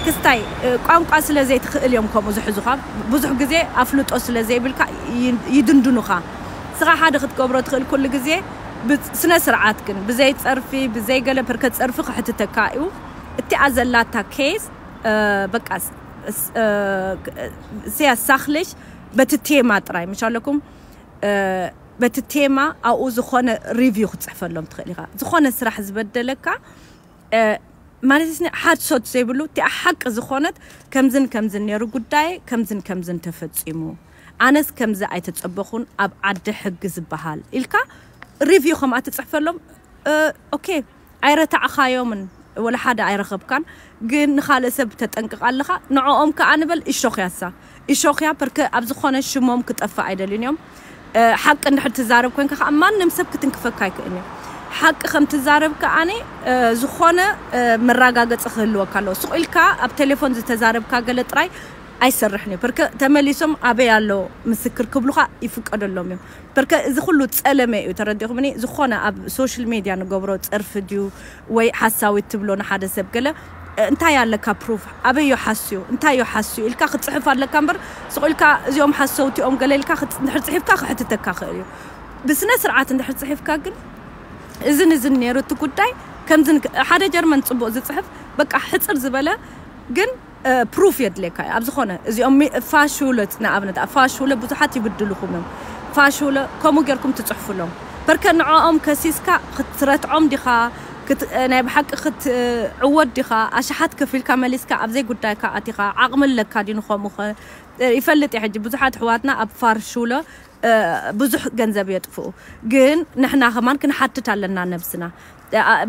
ክስታይ ቋንቋ ስለ ዘይትኽእል እዮም ከምኡ ዝሕዙኻ። ብዙሕ ግዜ ኣፍልጦ ስለ ዘይብልካ ይድንድኑኻ። ስኻ ሓደ ክትገብሮ ትኽእል ኩሉ ግዜ ብስነ ስርዓት ግን ብዘይ ጸርፊ ብዘይ ገለ ፐርከ ጸርፊ ክሕትተካ እዩ። እቲኣ ዘላታ ኬስ በቃ sehr sachlich በቲ ቴማ ጥራይ ምሽ ኣለኩም። በቲ ቴማ ኣብኡ ዝኾነ ሪቪው ክትፅሕፈሎም ትኽእል ኢኻ። ዝኾነ ስራሕ ዝበደለካ ማለት ሓድሶት ዘይብሉ እቲኣ ሓቂ ዝኾነት ከምዝን ከምዝን ነይሩ ጉዳይ ከምዝን ከምዝን ተፈፂሙ፣ ኣነስ ከምዚ ኣይተፀበኹን ኣብ ዓዲ ሕጊ ዝበሃል ኢልካ ሪቪው ከምኣ ትፅሕፈሎም። ኦኬ ኣይረታዕኻዮምን ወላ ሓደ ኣይረኸብካን፣ ግን ንኻልእ ሰብ ተጠንቅቕ ኣለኻ። ንዕኦም ከኣ ንበል እሾኽያሳ እሾኽያ ፐርከ ኣብ ዝኾነ ሽሞም ክጠፍእ ኣይደልን እዮም። ሓቂ እንድሕር ትዛረብ ኮንካ ከዓ ማንም ሰብ ክትንክፈካ ኣይክእልን እዩ። ሓቂ ከም ትዛረብ ከኣኒ ዝኾነ መረጋገፂ ክህልወካ ኣለዎ። ስቕ ኢልካ ኣብ ቴሌፎን ዝተዛረብካ ገለ ጥራይ ኣይሰርሕን እዩ። ፐርከ ተመሊሶም ኣበይ ኣሎ ምስክር ክብሉኻ ይፍቀደሎም እዮም። ፐርከ እዚ ኩሉ ጸለመ እዩ። ተረዲኹምኒ? ዝኾነ ኣብ ሶሻል ሜድያ ንገብሮ ጸርፊ ድዩ ወይ ሓሳዊት ትብሎ ንሓደ ሰብ ገለ እንታይ ኣለካ ፕሩፍ ኣበዮ ሓስዩ እንታይ ዮ ሓስዩ ኢልካ ክትጽሕፍ ኣለካ እምበር ስቕ ኢልካ እዚኦም ሓሰውቲ እዮም ገለ ኢልካ እንድሕር ጽሒፍካ ክሕትተካ ክእል እዩ። ብስነ ስርዓት እንድሕር ጽሒፍካ ግን እዝን እዝን ነይሩ እቲ ጉዳይ ከምዝን ሓደ ጀርመን ጽቡቕ ዝጽሕፍ በቃ ሕጽር ዝበለ ግን ፕሩፍ የድልየካ እዩ። ኣብ ዝኾነ እዚኦም ፋሹለ ንኣብነት ኣብ ፋሹለ ብዙሓት ይብድልኹም እዮም። ፋሹለ ከምኡ ጌርኩም ትጽሕፉሎም በርከ ንዕኦም ከሲስካ ክትረትዖም ዲኻ? ናይ ብሓቂ ክትዕወት ዲኻ? ኣሽሓት ከፊልካ መሊስካ ኣብዘይ ጉዳይካ ኣቲኻ ዓቕሚ ኣለካ ዲ ንኸምኡ ይፈልጥ እየ። ሕጂ ብዙሓት ኣሕዋትና ኣብ ፋሹለ ብዙሕ ገንዘብ የጥፍኡ፣ ግን ንሕና ከማን ክንሓትት ኣለና ነብስና።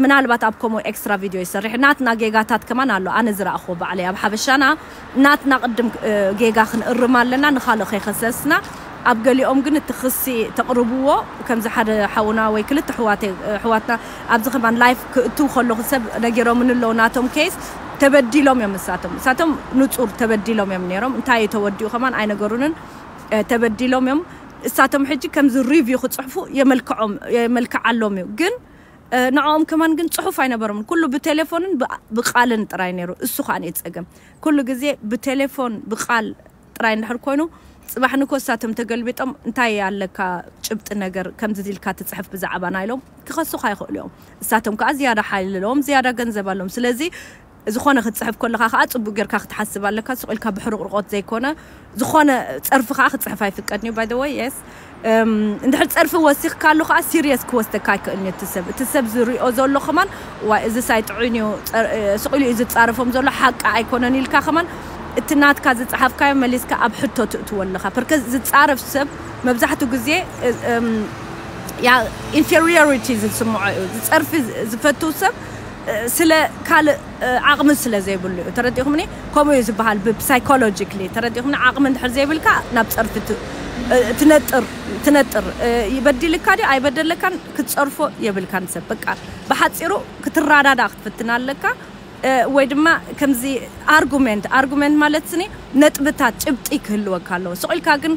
ምናልባት ኣብ ከምኡ ኤክስትራ ቪድዮ ይሰርሕ ናትና ጌጋታት ከማን ኣሎ ኣነ ዝረእኽዎ ባዕለይ ኣብ ሓበሻና ናትና ቅድም ጌጋ ክንእርም ኣለና ንኻልእ ከይኸሰስና። ኣብ ገሊኦም ግን እቲ ክሲ ተቕርብዎ ከምዚ ሓደ ሓውና ወይ ክልተ ኣሕዋትና ኣብዚ ከማን ላይፍ ክእትው ከለኹ ሰብ ነጊሮምኒ ኣለዉ ናቶም ኬስ ተበዲሎም እዮም። ንሳቶም ንሳቶም ንጹር ተበዲሎም እዮም ነይሮም። እንታይ እዩ ተወዲኡ ከማን ኣይነገሩንን። ተበዲሎም እዮም። እሳቶም ሕጂ ከምዚ ሪቪው ክጽሕፉ የመልክዖም የመልክዓሎም እዩ ግን ንዕኦም ከማን ግን ጽሑፍ ኣይነበሮምን። ኩሉ ብቴሌፎንን ብቓልን ጥራይ ነይሩ። እሱ ከዓ እዩ ጸገም። ኩሉ ግዜ ብቴሌፎን ብቓል ጥራይ እንድሕር ኮይኑ ጽባሕ ንኮ እሳቶም ተገልቢጦም እንታይ ኣለካ ጭብጢ ነገር ከምዚ ኢልካ ትጽሕፍ ብዛዕባና ኢሎም ክኸሱኻ ይኽእሉ እዮም። እሳቶም ከዓ ዝያዳ ሓይሊ ኣለዎም፣ ዝያዳ ገንዘብ ኣለዎም። ስለዚ ዝኾነ ክትጽሕፍ ከለኻ ከዓ ጽቡቅ ጌርካ ክትሓስብ ኣለካ። ስቕ ኢልካ ብሕርቕርቆት ዘይኮነ ዝኾነ ጸርፊ ከዓ ክትጽሕፍ ኣይፍቀድን እዩ። By the way yes እንድሕር ጸርፊ ወሲኽካሉ ከዓ ሲሪየስ ክወስደካ ኣይክእልን እዩ እቲ ሰብ። እቲ ሰብ ዝሪኦ ዘሎ ከማን ዋይ እዚ ሳይ ጥዑይን እዩ ስቕ ኢሉ እዩ ዝጻረፎም ዘሎ ሓቂ ኣይኮነን ኢልካ ከማን እቲ ናትካ ዝጸሓፍካዮ መሊስካ ኣብ ሕቶ ትእትዎ ኣለኻ። ፐርከ ዝጻረፍ ሰብ መብዛሕትኡ ግዜ ኢንፌሪዮሪቲ ዝስምዖ እዩ። ዝጸርፊ ዝፈቱ ሰብ ስለ ካልእ ዓቕሚ ስለ ዘይብሉ እዩ። ተረዲኹምኒ? ከምኡ እዩ ዝበሃል ብሳይኮሎጂክሊ። ተረዲኹምኒ? ዓቕሚ እንድሕር ዘይብልካ ናብ ጸርፊ ትነጥር ትነጥር። ይበዲልካ ድዩ ኣይበደለካን ክትጸርፎ የብልካን ሰብ። በቃ ብሓጺሩ ክትረዳዳ ክትፍትን ኣለካ። ወይ ድማ ከምዚ ኣርጉሜንት ኣርጉሜንት ማለት ስኒ ነጥብታት ጭብጢ ክህልወካ ኣለዎ። ስቕ ኢልካ ግን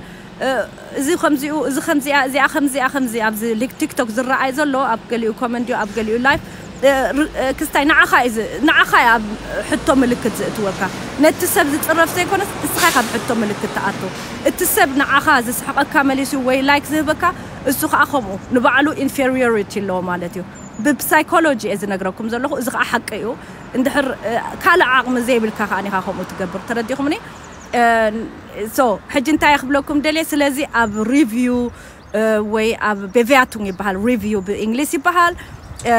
እዚ ከምዚኡ፣ እዚ ከምዚኣ፣ እዚኣ ከምዚኣ፣ ከምዚ ኣብዚ ሊክ-፣ ቲክቶክ ዝረኣይ ዘሎ ኣብ ገሊኡ ኮመንት ድዩ ኣብ ገሊኡ ላይፍ፣ እ፣ ር-፣ እ፣ ክስታይ ንዓኻ እዩ ዝ-፣ ንዓኻ እያ ኣብ ሕቶ ምልክት ዝእትወካ። ነቲ ሰብ ዝጽረፍ ዘይኮነስ እስኻ ኢኻ ኣብ ሕቶ ምልክት ትኣቱ። እቲ ሰብ ንዓኻ ዝስሕቐካ መሊሱ ወይ ላይክ ዝህበካ እሱ ኸኣ ከምኡ ንባዕሉ ኢንፌሪዮሪቲ ኣለዎ ማለት እዩ። ብሳይኮሎጂ እየ ዝነግረኩም ዘለኹ፣ እዚ ኸኣ ሓቂ እዩ። እንድሕር፣ እ፣ ካልእ ዓቕሚ ዘይብልካ ከኣ ኢኻ ከምኡ ትገብር። ተረዲኹምኒ? እ፣ ሶ፣ ሕጂ እንታይ እየ ክብለኩም ደልየ? ስለዚ ኣብ ሪቪው፣ እ፣ ወይ ኣብ ቤቭያቱንግ ይበሃል፣ ሪቪው ብእንግሊዝ ይበሃል። እ፣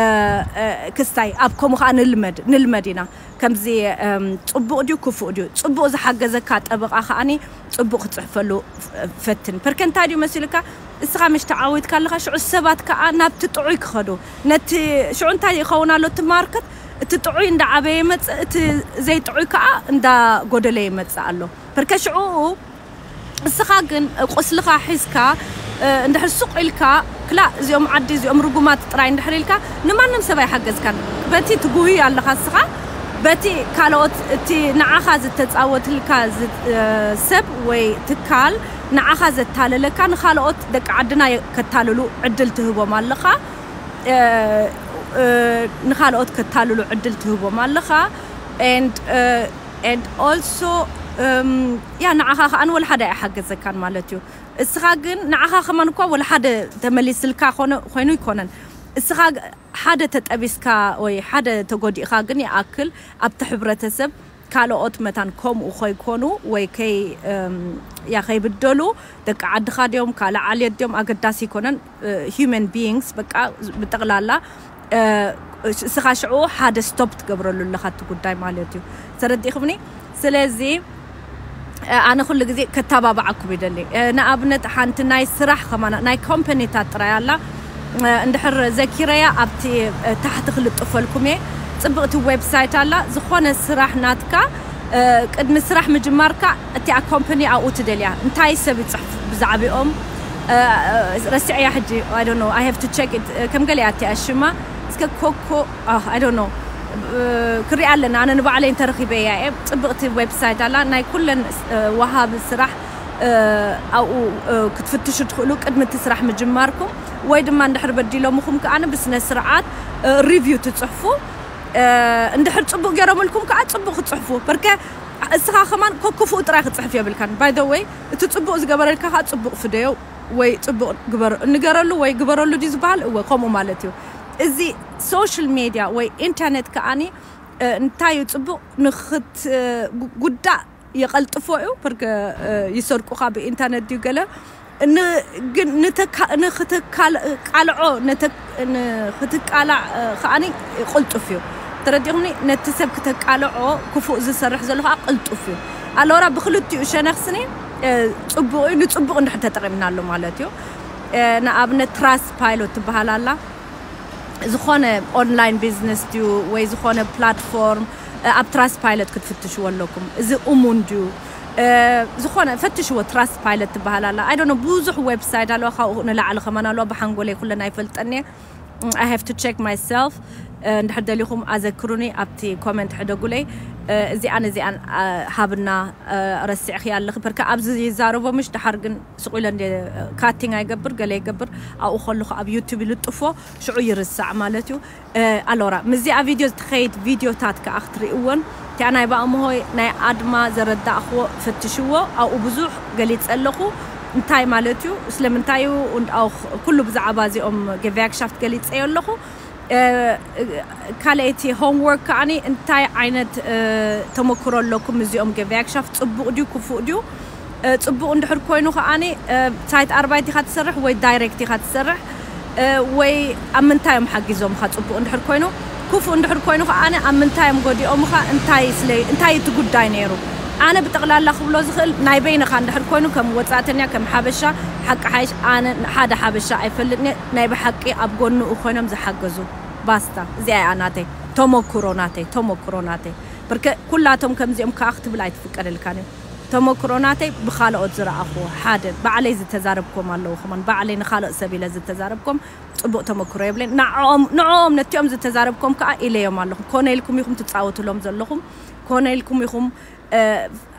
እ፣ ክስታይ ኣብ ከምኡ ኸኣ ንልመድ፣ ንልመድ ኢና። ከምዚ፣ እም፣ ጽቡቕ ድዩ ክፉእ ድዩ? ጽቡቕ ዝሓገዘካ ጠበቓ ከኣኒ ጽቡቕ ክትጽሕፈሉ ፍ-፣ ፈትን። ፐርከ እንታይ ድዩ መሲልካ? እስኻ ምሽ ተዓዊትካ ኣለኻ፣ ሽዑ ሰባት ከኣ ናብቲ ጥዑይ ክኸዱ። ነቲ ሽዑ እንታይ ይኸውን ኣሎ? እቲ ማርክት፣ እቲ ጥዑይ እንዳ ዓበየ ይመጽእ፣ እቲ ዘይጥዑይ ከኣ እንዳ ጎደለ ይመጽእ ኣሎ። ፐርከ ሽዑ እስኻ ግን ቁስልኻ ሒዝካ፣ እ፣ እንድሕር ሱቕ ኢልካ፣ ክላእ እዚኦም ዓዲ እዚኦም ርጉማት ጥራይ እንድሕር ኢልካ፣ ንማንም ሰብ ኣይሓገዝካን። በቲ ትጉህይ ኣለኻ እስኻ፣ በቲ ካልኦት እቲ ንዓኻ ዝተጻወትልካ ዝ-፣ እ፣ ሰብ ወይ ትካል ንዓኻ ዘታለለካ፣ ንኻልኦት ደቂ ዓድና የ-፣ ከታልሉ ዕድል ትህቦም ኣለኻ። እ፣ እ፣ ንኻልኦት ከታልሉ ዕድል ትህቦም ኣለኻ። And፣ እ፣ and also፣ እም፣ ያ ንዓኻ ከኣ ወላ ሓደ ኣይሓገዘካን ማለት እዩ። እስኻ ግን ንዓኻ ከማን እኳ ወላ ሓደ ተመሊስልካ ኮነ-፣ ኮይኑ ይኮነን። እስኻ ግ-፣ ሓደ ተጠቢስካ ወይ ሓደ ተጎዲእካ ግን ይኣክል ኣብቲ ሕብረተሰብ ካልኦት መታን ከምኡ ከይኮኑ ወይ ከይ-፣ እም፣ ያ ከይብደሉ፣ ደቂ ዓድኻ ድዮም፣ ካልእ ዓልየት ድዮም፣ ኣገዳሲ ይኮነን። እ፣ ሂውመን ቢይንግስ በቃ ብጠቕላላ፣ እ፣ እስኻ ሽዑ ሓደ ስቶፕ ትገብረሉ ኣለኻ እቲ ጉዳይ ማለት እዩ። ተረዲእኩምኒ? ስለዚ፣ እ፣ ኣነ ኩሉ ግዜ ከተባብዓኩም ይደሊ። እ፣ ንኣብነት ሓንቲ ናይ ስራሕ ከማና ናይ ኮምፓኒታት ጥራይ ኣላ። እ፣ እንድሕር ዘኪረያ ኣብቲ፣ እ፣ ታሕቲ ክልጥፈልኩም እየ። ጽብቕቲ ዌብሳይት ኣላ። ዝኾነ ስራሕ ናትካ፣ እ፣ ቅድሚ ስራሕ ምጅማርካ እቲኣ ኮምፓኒ ኣብኡ ትደልያ። እንታይ ሰብ ይጽሕፍ ብዛዕባኦም? እ፣ እ፣ ረሲዐያ ሕጂ፣ I don't know, I have to check it። እ፣ ከም ገለ እያ እቲኣ ሽማ። እስከ ኮኮ፣ ኣህ፣ I don't know። እ፣ ክሪኣ ኣለና። ኣነ ንባዕለይ እንተረኺበያ እየ። ጽብቕቲ ዌብሳይት ኣላ። ናይ ኩለን፣ እ፣ ወሃቢ ስራሕ፣ እ፣ ኣብኡ፣ እ፣ ክትፍትሹ ትኽእሉ ቅድሚ እቲ ስራሕ ምጅማርኩም። ወይ ድማ እንድሕር በዲሎምኹም ከኣ ብስነ ስርዓት፣ እ፣ ሪቪው ትጽሕፉ። እ፣ እንድሕር ጽቡቕ ገይሮምልኩም ከኣ ጽቡቕ ክትጽሕፉ። በርከ እስኻ ከማን ኮክፉኡ ጥራይ ክትጽሕፍ የብልካን። By the way፣ እቲ ጽቡቕ ዝገበረልካ ከኣ ጽቡቕ ፍደዮ ወይ ጽቡቕ ግበር-፣ ንገረሉ ወይ ግበረሉ ድዩ ዝበሃል? እወ፣ ከምኡ ማለት እዩ። እዚ ሶሻል ሜድያ ወይ ኢንተርኔት ከኣኒ፣ እ፣ እንታይ እዩ ጽቡቕ ንኽት-፣ እ፣ ጉ-፣ ጉዳእ የቐልጥፎ እዩ። በርከ፣ እ፣ ይሰርቁኻ ብኢንተርኔት ድዩ ገለ። ን-፣ ግን ንተካ-፣ ንኽትካል-፣ ቃልዖ፣ ንተ-፣ ንኽትቃላዕ፣ እ፣ ከኣኒ ቅልጡፍ እዩ። ተረዲኹምኒ? ነቲ ሰብ ክተቃልዖ፣ ክፉእ ዝሰርሕ ዘሎ ከኣ ቅልጡፍ እዩ። ኣሎራ ብክልቲኡ ሸነኽስኒ፣ እ፣ ጽቡቕ እዩ፣ ንጽቡቕ እንድሕር ተጠቒምናሉ ማለት እዩ። እ፣ ንኣብነት ትራስት ፓይሎት ትበሃል ኣላ። ዝኾነ ኦንላይን ቢዝነስ ድዩ ወይ ዝኾነ ፕላትፎርም፣ እ፣ ኣብ ትራስት ፓይለት ክትፍትሽዎ ኣለኩም። እዚ እሙን ድዩ? እ፣ ዝኾነ ፈትሽዎ፣ ትራስት ፓይለት ትበሃል ኣላ። I don't know፣ ብዙሕ ዌብሳይት ኣለዋ፣ ካብኡ ንላዕሊ ከማን ኣለዋ። ብሓንጎለይ ኩለን ኣይፈልጠን እየ። I have to check myself። እ፣ እንድሕር ደሊኹም ኣዘክሩኒ ኣብቲ ኮመንት ሕደጉለይ። እ፣ እዚኣን እዚኣን፣ እ፣ ሃብና፣ እ፣ ረሲዕኺ ኣለኺ። በርከ ኣብዚ ይዛረቦ ምሽ፣ ድሓር ግን ስቕ ኢለ እንደ ካቲንግ ኣይገብር፣ ገለ ይገብር። ኣብኡ ከለኹ ኣብ ዩቱብ ይልጥፎ፣ ሽዑ ይርሳዕ ማለት እዩ። እ፣ ኣሎራ፣ ምስዚኣ ቪድዮ ትኸይድ ቪድዮታት ከኣ ክትርእይዎን፣ እቲኣ ናይ ባእምሆይ ናይ ኣድማ ዘረዳእኽዎ ፈትሽዎ፣ ኣብኡ ብዙሕ ገሊጸ ኣለኹ። እንታይ ማለት እዩ? ስለምንታይ እዩ? Und auch ኩሉ ብዛዕባ እዚኦም ገቨያግሻፍት ገሊጸዮ ኣለኹ። እ፣ ካልኣይቲ ሆምወርክ ከኣኒ እንታይ ዓይነት፣ እ፣ ተመክሮ ኣለኩም? እዚኦም ገቨያግሻፍት ጽቡቕ ድዩ ክፉእ ድዩ? እ፣ ጽቡቕ እንድሕር ኮይኑ ከኣኒ፣ እ፣ ሳይት ኣርባይት ኢኻ ትሰርሕ ወይ ዳይሬክት ኢኻ ትሰርሕ? እ፣ ወይ ኣብ ምንታይ እዮም ሓጊዞምኻ ጽቡቕ እንድሕር ኮይኑ? ክፉእ እንድሕር ኮይኑ ከኣኒ ኣብ ምንታይ እዮም ጎዲኦምኻ? እንታይ ስለ-፣ እንታይ እቲ ጉዳይ ነይሩ? ኣነ ብጠቕላላ ክብሎ ዝኽእል ናይ በይንኻ እንድሕር ኮይኑ ከም ወጻእተኛ፣ ከም ሓበሻ፣ ሓቂ ሓይሽ ኣነ ሓደ ሓበሻ ኣይፈልጥን እየ። ናይ ብሓቂ ኣብ ጎንኡ ኮይኖም ዝሓገዙ። ባስታ። እዚኣ እያ ናተይ ተመክሮ፣ ናተይ ተመክሮ፣ ናተይ። በርከ ኩላቶም ከምዚኦም ከኣ ክትብል ኣይትፍቀደልካን እዩ። ተመክሮ ናተይ ብኻልኦት ዝረኣኽዎ፣ ሓደ ባዕለይ ዝተዛረብኮም ኣለዉ፣ ከማን ባዕለይ ንኻልኦት ሰብ ኢለ ዝተዛረብኮም ጽቡቕ ተመክሮ የብለይን። ንዕኦም፣ ንዕኦም ነቲኦም ዝተዛረብኮም ከኣ ኢለዮም ኣለኹ። ኮነ ኢልኩም ኢኹም ትጻወቱሎም ዘለኹም፣ ኮነ ኢልኩም ኢኹም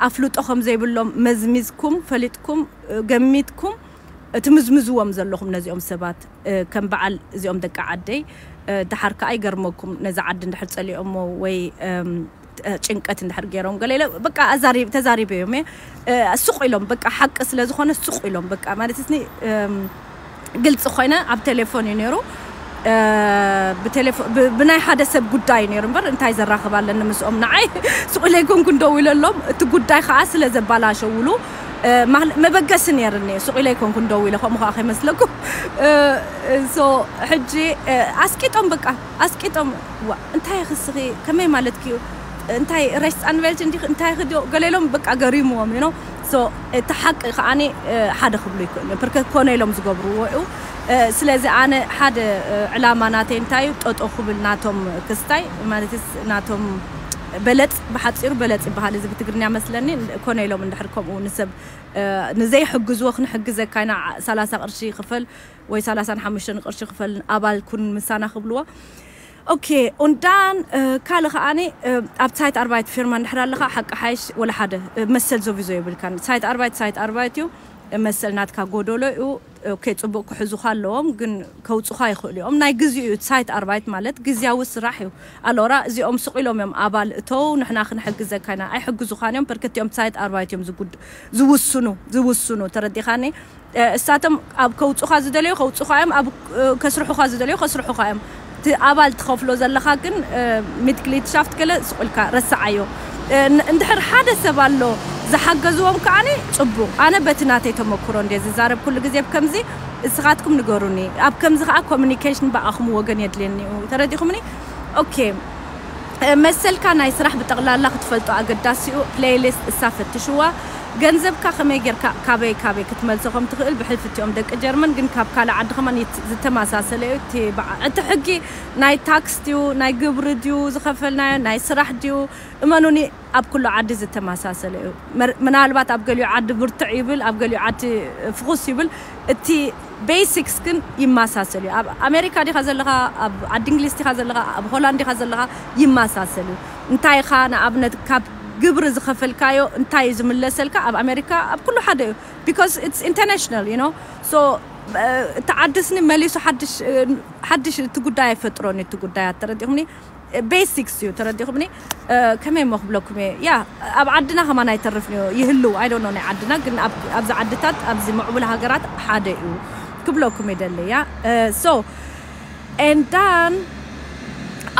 ኣፍልጦ ከም ዘይብሎም መዝሚዝኩም ፈሊጥኩም ገሚትኩም ትምዝምዝዎም ዘለኹም ነዚኦም ሰባት ከም በዓል እዚኦም ደቂ ዓደይ ደሓር ከኣ ይገርመኩም ነዚ ዓዲ እንድሕር ጸሊኦሞ ወይ ጭንቀት እንድሕር ገይሮም ገለ በቃ ተዛሪበዮም እየ ሱቕ ኢሎም በቃ ሓቂ ስለ ዝኾነ ሱቕ ኢሎም በቃ ማለት ስኒ ግልፂ ኮይነ ኣብ ቴሌፎን እዩ ነይሩ ብናይ ሓደ ሰብ ጉዳይ ነይሩ እምበር እንታይ ዘራኽብ ኣለኒ ምስኦም ንዓይ ሱቕ ኢለ ይኮንኩ እንደው ኢለሎም እቲ ጉዳይ ከዓ ስለ ዘባላሸውሉ መበገሲ ነይርኒ ሱቕ ኢለ ይኮንኩ እንደው ኢለ ከምኡ ከዓ ከይመስለኩም ሕጂ ኣስቂጦም በቃ ኣስቂጦም እንታይ ክስኺ ከመይ ማለት ክዩ እንታይ ረሽፃን ቨልት እንዲ እንታይ ክዲ ገሌሎም በቃ ገሪምዎም ዩ እቲ ሓቂ ከዓኒ ሓደ ክብሉ ይክእሉ እዮም ፕርከ ኮነ ኢሎም ዝገብርዎ እዩ ስለዚ ኣነ ሓደ ዕላማ ናተይ እንታይ እዩ ጠጦ ክብል ናቶም ክስታይ ማለት ናቶም በለፅ ብሓፂሩ በለፅ ይበሃል እዚ ብትግርኛ መስለኒ ኮነ ኢሎም እንድሕር ከምኡ ንሰብ ንዘይሕግዝዎ ክንሕግዘካ ኢና ሰላሳ ቅርሺ ክፈል ወይ ሰላሳን ሓሙሽተን ቅርሺ ክፈል ኣባል ኩን ምሳና ክብልዎ ኦኬ ኡንዳን ካልእ ከዓኒ ኣብ ሳይት ኣርባይት ፊርማ እንድሕር ኣለኻ ሓቂ ሓይሽ ወላ ሓደ መሰል ዞቪዞ የብልካን ሳይት ኣርባይት ሳይት ኣርባይት እዩ መሰል ናትካ ጎደሎ እዩ ኦኬ ፅቡቅ ክሕዙኻ ኣለዎም ግን ከውፁኻ ይኽእሉ እዮም ናይ ግዜኡ እዩ ሳይት ኣርባይት ማለት ግዜያዊ ስራሕ እዩ ኣሎራ እዚኦም ስቕ ኢሎም እዮም ኣባል እተው ንሕና ክንሕግዘካ ኢና ኣይሕግዙኻን እዮም በርከቲኦም ሳይት ኣርባይት እዮም ዝውስኑ ዝውስኑ ተረዲኻኒ እሳቶም ኣብ ከውፁኻ ዝደለዩ ከውፁኻ እዮም ኣብ ከስርሑኻ ዝደለዩ ከስርሑኻ እዮም እቲ ኣባል ትኸፍሎ ዘለኻ ግን ሚትግሊትሻፍት ገለ ስቑልካ ረስዓዮ እንድሕር ሓደ ሰብ ኣሎ ዝሓገዝዎም ከዓኒ ፅቡቅ ኣነ በቲ ናተይ ተመክሮ እንደ ዝዛረብ ኩሉ ግዜ ከምዚ እስኻትኩም ንገሩኒ ኣብ ከምዚ ከዓ ኮሚኒኬሽን ብኣኹም ወገን የድልየኒ እዩ ተረዲኹምኒ ኦኬ መሰልካ ናይ ስራሕ ብጠቕላላ ክትፈልጦ ኣገዳሲ እዩ ፕሌይሊስት እሳ ፈትሽዋ ገንዘብካ ከመይ ጌርካ ካበይ ካበይ ክትመልሶ ከም ትኽእል ብሕልፊ እቲኦም ደቂ ጀርመን ግን ካብ ካልእ ዓዲ ከማን ዝተመሳሰለ እዩ እቲ ሕጊ ናይ ታክስ ድዩ ናይ ግብሪ ድዩ ዝኸፈልናዮ ናይ ስራሕ ድዩ እመኑኒ ኣብ ኩሉ ዓዲ ዝተመሳሰለ እዩ ምናልባት ኣብ ገሊኡ ዓዲ ብርትዕ ይብል ኣብ ገሊኡ ዓዲ ፍኹስ ይብል እቲ ቤሲክስ ግን ይመሳሰል እዩ ኣብ ኣሜሪካ ዲኻ ዘለኻ ኣብ ዓዲ እንግሊዝ ዲኻ ዘለኻ ኣብ ሆላንድ ዲኻ ዘለኻ ይመሳሰል እዩ እንታይ ኢኻ ንኣብነት ካብ ግብሪ ዝኸፈልካዮ እንታይ እዩ ዝምለሰልካ ኣብ ኣሜሪካ ኣብ ኩሉ ሓደ እዩ because it's international you know so እቲ ዓድስኒ መሊሱ ሓድሽ ሓድሽ እቲ ጉዳይ ኣይፈጥሮን እዩ እቲ ጉዳያት ተረዲኹምኒ ቤሲክስ እዩ ተረዲኹምኒ ከመይ ሞ ክብለኩም እየ ያ ኣብ ዓድና ከማን ኣይተርፍን እዩ ይህልው ኣይ ዶንት ኖ ናይ ዓድና ግን ኣብዚ ዓድታት ኣብዚ ምዕቡል ሃገራት ሓደ እዩ ክብለኩም ይደሊ ያ so and then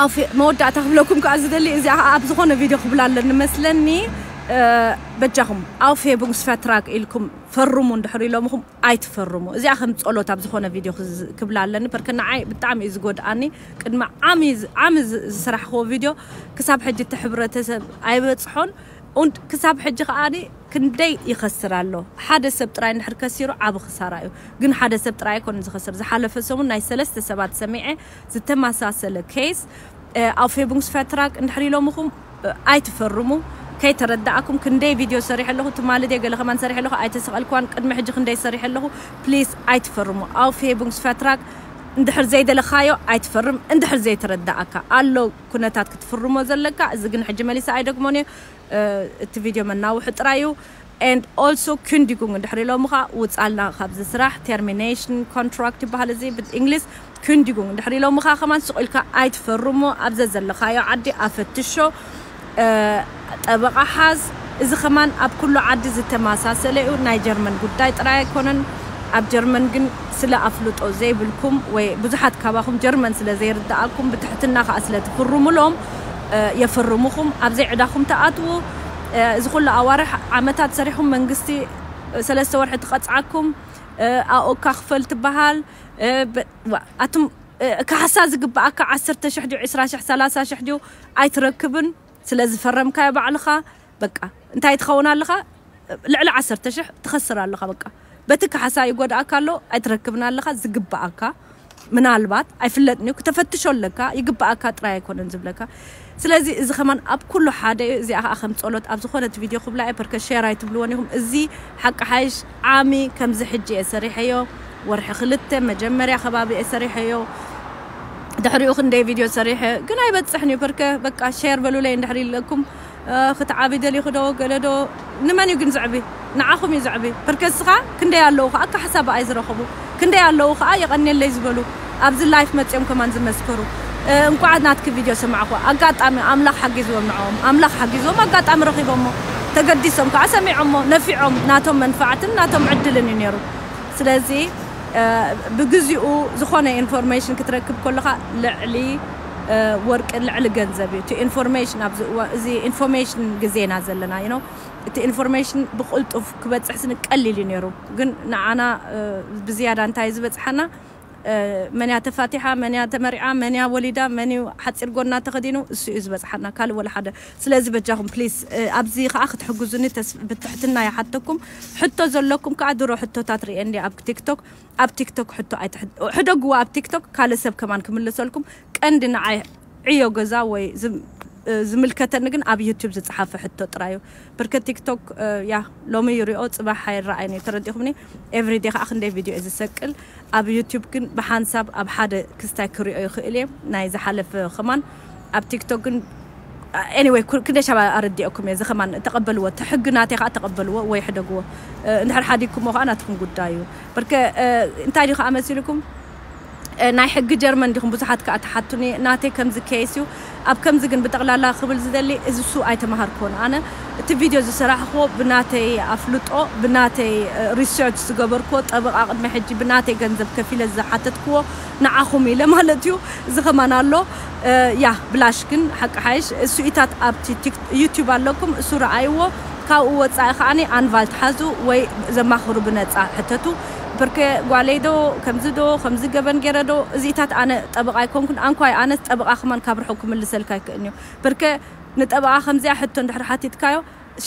ኣፍ መወዳእታ ክብለኩም ከዓ ዝደሊ እዚኣ ኣብ ዝኾነ ቪድዮ ክብላ ኣለኒ መስለኒ በጃኹም ኣውፌ ቡንግስፈትራክ ኢልኩም ፈርሙ እንድሕር ኢሎምኹም ኣይትፈርሙ እዚኣ ከም ጸሎት ኣብ ዝኾነ ቪድዮ ክብላ ኣለኒ በርከ ንዓይ ብጣዕሚ እዩ ዝጎድኣኒ ቅድሚ ዓሚ ዝሰራሕክዎ ቪድዮ ክሳብ ሕጂ እቲ ሕብረተሰብ ኣይበጽሖን ክሳብ ሕጂ ከዓኒ ክንደይ ይኸስር ኣሎ ሓደ ሰብ ጥራይ እንድሕር ከሲሩ ዓብ ክሳራ እዩ ግን ሓደ ሰብ ጥራይ ኣይኮነ ዝኸስር ዝሓለፈ ሰሙን ናይ ሰለስተ ሰባት ሰሚዐ ዝተመሳሰለ ኬስ ኣውፌቡንግስፈትራክ እንድሕር ኢሎምኹም ኣይትፈርሙ ከይተረዳእኩም ክንደይ ቪድዮ ሰሪሐ ኣለኹ ትማሊ ደ ገለ ከማን ሰሪሐ ኣለኹ ኣይተሰቐልክዋን ቅድሚ ሕጂ ክንደይ ሰሪሐ ኣለኹ ፕሊስ ኣይትፈርሙ ኣውፌቡንግስፈትራክ እንድሕር ዘይደለኻዮ ኣይትፈርም እንድሕር ዘይተረዳእካ ኣሎ ኩነታት ክትፍርሞ ዘለካ እዚ ግን ሕጂ መሊሳ ኣይደግሞን እዩ እቲ ቪድዮ መናውሒ ጥራይ እዩ and also ክንዲጉንግ እንድሕር ኢሎምኻ ውፃልና ካብዚ ስራሕ termination contract ይበሃል እዚ ብእንግሊዝ ክንዲጉንግ እንድሕር ኢሎምኻ ከማን ስቕ ኢልካ ኣይትፈርሞ ኣብ ዘዘለኻዮ ዓዲ ኣፈትሾ ጠበቓ ሓዝ እዚ ከማን ኣብ ኩሉ ዓዲ ዝተመሳሰለ እዩ ናይ ጀርመን ጉዳይ ጥራይ ኣይኮነን ኣብ ጀርመን ግን ስለ ኣፍልጦ ዘይብልኩም ወይ ብዙሓት ካባኹም ጀርመን ስለ ዘይርድኣኩም ብትሕትና ከዓ ስለ ትፍርሙሎም የፍርሙኹም ኣብ ዘይዕዳኹም ትኣትዉ እዚ ኩሉ ኣዋርሕ ዓመታት ሰሪሕኩም መንግስቲ ሰለስተ ወርሒ ትቐፅዓኩም ኣኦካ ክፈል ትበሃል ኣቱም ካሕሳ ዝግብኣካ ዓሰርተ ሽሕ ድዩ ዕስራ ሽሕ ሰላሳ ሽሕ ድዩ ኣይትረክብን ስለ ዝፈረምካዮ ባዕልኻ በቃ እንታይ ትኸውን ኣለኻ ልዕሊ ዓሰርተ ሽሕ ትኸስር ኣለኻ በቃ በቲ ካሕሳ ይጎድኣካ ኣሎ ኣይትረክብን ኣለኻ ዝግብኣካ ምናልባት ኣይፍለጥን እዩ ክተፈትሾ ኣለካ ይግብኣካ ጥራይ ኣይኮነን ዝብለካ ስለዚ እዚ ከማን ኣብ ኩሉ ሓደ እዩ እዚኣ ከዓ ከም ጸሎት ኣብ ዝኾነት ቪድዮ ክብላ እየ ፐርከ ሼር ኣይትብልዎን ኢኹም እዚ ሓቂ ሓይሽ ዓሚ ከምዚ ሕጂ እየ ሰሪሐዮ ወርሒ ክልተ መጀመርያ ከባቢ እየ ሰሪሐዮ ድሕሪኡ ክንደይ ቪድዮ ሰሪሐ ግን ኣይበፅሕን እዩ ፐርከ በቃ ሼር በሉለይ እንድሕር ኢለኩም ክትዓቢ ደሊኹ ዶ ገለ ዶ? ንመን እዩ ግን ዘዕቢ? ንዓኹም እዩ ዘዕቢ። ፐርከስኻ ክንደይ ኣለዉ ከዓ ካሕሳብ ኣይ ዝረኸቡ፣ ክንደይ ኣለዉ ከዓ የቐንየለይ ዝበሉ ኣብዚ ላይፍ መፅኦም ከማን ዝመስከሩ። እንቋዕ ናትኪ ቪድዮ ሰማዕኹ። ኣጋጣሚ ኣምላኽ ሓጊዝዎም፣ ንዕኦም ኣምላኽ ሓጊዝዎም ኣጋጣሚ ረኺቦሞ፣ ተገዲሶም ከዓ ሰሚዖሞ፣ ነፊዖም ናቶም መንፋዕትን ናቶም ዕድልን እዩ ነይሩ። ስለዚ ብግዚኡ ዝኾነ ኢንፎርሜሽን ክትረክብ ከለኻ ልዕሊ ወርቂ ልዕሊ ገንዘብ እዩ። እቲ ኢንፎርሜሽን ኣብዚ እዋ እዚ ኢንፎርሜሽን ግዜና ዘለና you know እቲ ኢንፎርሜሽን ብቕልጡፍ ክበፅሕ ስኒ ቀሊል እዩ ነይሩ። ግን ንዓና ብዝያዳ እንታይ ዝበፅሓና፣ መንያ ተፋቲሓ፣ መንያ ተመሪዓ፣ መንያ ወሊዳ፣ መንዩ ሓፂር ጎና ተኸዲኑ፣ እሱ እዩ ዝበፅሓና፣ ካልእ ወላ ሓደ። ስለዚ በጃኹም ፕሊስ ኣብዚ ከዓ ክትሕግዙኒ ብትሕትና ይሓተኩም። ሕቶ ዘለኩም ከዓ ድሮ ሕቶታት ርኤ እንዲ ኣብ ቲክቶክ ኣብ ቲክቶክ ሕቶ ኣይትሕደግዎ። ኣብ ቲክቶክ ካልእ ሰብ ከማን ክምልሰልኩም። ቀንዲ ንዓይ ዕዮ ገዛ ወይ ዝምልከተኒ ግን ኣብ ዩቱብ ዝፀሓፈ ሕቶ ጥራይ እዩ። ብርከት ቲክቶክ ያ ሎሚ ይሪኦ ፅባሕ ኣይረኣይን እዩ። ተረዲኹምኒ? ኤቭሪዴ ከዓ ክንደይ ቪድዮ እየ ዝሰቅል። ኣብ ዩቱብ ግን ብሓንሳብ ኣብ ሓደ ክስታይ ክሪኦ ይኽእል እየ ናይ ዝሓለፈ ከማን። ኣብ ቲክቶክ ግን anyway ክንደይ ሻብ ኣረዲኦኩም እየ። እዚ ከማን ተቐበልዎ፣ እቲ ሕጊ ናተይ ከዓ ተቐበልዎ ወይ ሕደግዎ። እንድሕር ሓዲግኩሞ ከዓ ናትኩም ጉዳይ እዩ። በርከ እንታይ ዲ ከዓ መሲልኩም? ናይ ሕጊ ጀርመን ዲኹም ብዙሓት ከዓ ትሓቱኒ። ናተይ ከምዚ ኬስ እዩ። ኣብ ከምዚ ግን ብጠቕላላ ክብል ዝደሊ እዚ እሱ ኣይተማሃርክዎን። ኣነ እቲ ቪድዮ ዝሰራሕክዎ ብናተይ ኣፍልጦ ብናተይ ሪሰርች ዝገበርክዎ ጠበቓ ቅድሚ ሕጂ ብናተይ ገንዘብ ከፊለ ዝሓተትክዎ ንዓኹም ኢለ ማለት እዩ። እዚ ከማን ኣሎ ያ ብላሽ ግን ሓቂ ሓይሽ እሱኢታት ኣብቲ ዩቱብ ኣለኩም እሱ ረኣይዎ። ካብኡ ወፃኢ ከዓኒ ኣንቫልት ሓዙ ወይ ዘማኽሩ ብነፃ ሕተቱ። ብርከ ጓለይ ዶ ከምዚ ዶ ከምዚ ገበን ገይረ ዶ እዚታት ኣነ ጠበቓ ኣይኮንኩን። ኣንኳይ ኣነስ ጠበቓ ከማን ካብ ርሑቕ ክምልሰልካ ኣይክእልን እዩ። ብርከ ንጠበቓ ከምዚኣ ሕቶ እንድሕር ሓቲትካዮ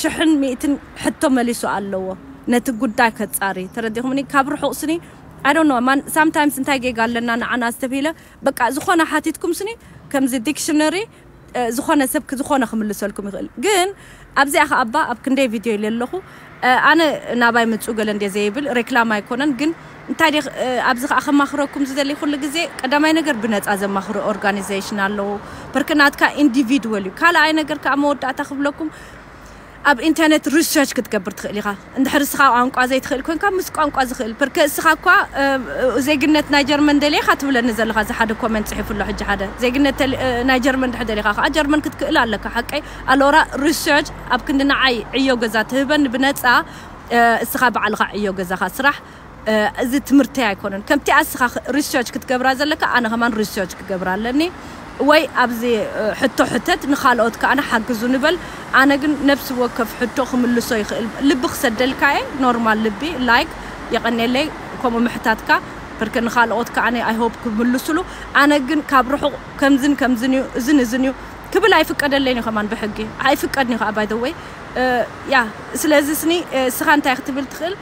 ሽሕን ሚእትን ሕቶ መሊሱ ኣለዎ ነቲ ጉዳይ ከፃሪ። ተረዲኹምኒ? ካብ ርሑቕ ስኒ I don't know man sometimes እንታይ ጌጋ ኣለና ንዓና ዝተብሂለ በቃ ዝኾነ ሓቲትኩም ስኒ ከምዚ ዲክሽነሪ ዝኾነ ሰብ ዝኾነ ክምልሰልኩም ይኽእል። ግን ኣብዚኣ ከኣባ ኣብ ክንደይ ቪድዮ ኢለ ኣለኹ ኣነ ናባይ ምፁ ገለ እንደ ዘይብል ሬክላም ኣይኮነን። ግን እንታይ ደ ኣብዚ ከዓ ከማኽረኩም ዝደሊ ኩሉ ግዜ ቀዳማይ ነገር ብነፃ ዘማኽሩ ኦርጋኒዜሽን ኣለዉ። ብርክ ናትካ ኢንዲቪድወል እዩ። ካልኣይ ነገር ከዓ መወዳእታ ክብለኩም ኣብ ኢንተርነት ሪሰርች ክትገብር ትኽእል ኢኻ። እንድሕር እስኻ ቋንቋ ዘይትኽእል ኮንካ ምስ ቋንቋ ዝኽእል ብርክ እስኻ እኳ ዜግነት ናይ ጀርመን ደልየኻ ትብለኒ ዘለኻ እዚ ሓደ ኮመንት ፅሒፉ ኣሎ ሕጂ ሓደ ዜግነት ናይ ጀርመን ድሕር ደልኻ ከዓ ጀርመን ክትክእል ኣለካ። ሓቀይ ኣሎራ ሪሰርች ኣብ ክንዲ ንዓይ ዕዮ ገዛ ትህበኒ ብነፃ እስኻ ባዕልኻ ዕዮ ገዛኻ ስራሕ። እዚ ትምህርተይ ኣይኮነን ከምቲ ኣስኻ ሪሰርች ክትገብራ ዘለካ ኣነ ከማን ሪሰርች ክገብራ ኣለኒ። ወይ ኣብዚ ሕቶ ሕተት ንኻልኦት ከኣ ንሓግዙ ንበል። ኣነ ግን ነብሲ ወከፍ ሕቶ ክምልሶ ይኽእል ልቢ ክሰደልካ እየ ኖርማል ልቢ ላይክ የቐኔለይ። ከምኡ ምሕታትካ ብርክ ንኻልኦት ከኣ ኣይ ሆፕ ክምልሱሉ። ኣነ ግን ካብ ርሑቕ ከምዝን ከምዝን እዩ እዝን እዝን እዩ ክብል ኣይፍቀደለይን እዩ ከማን ብሕጊ ኣይፍቀድን እዩ ከዓ ባይ ወይ ያ ስለዚ ስኒ እስኻ እንታይ ክትብል ትኽእል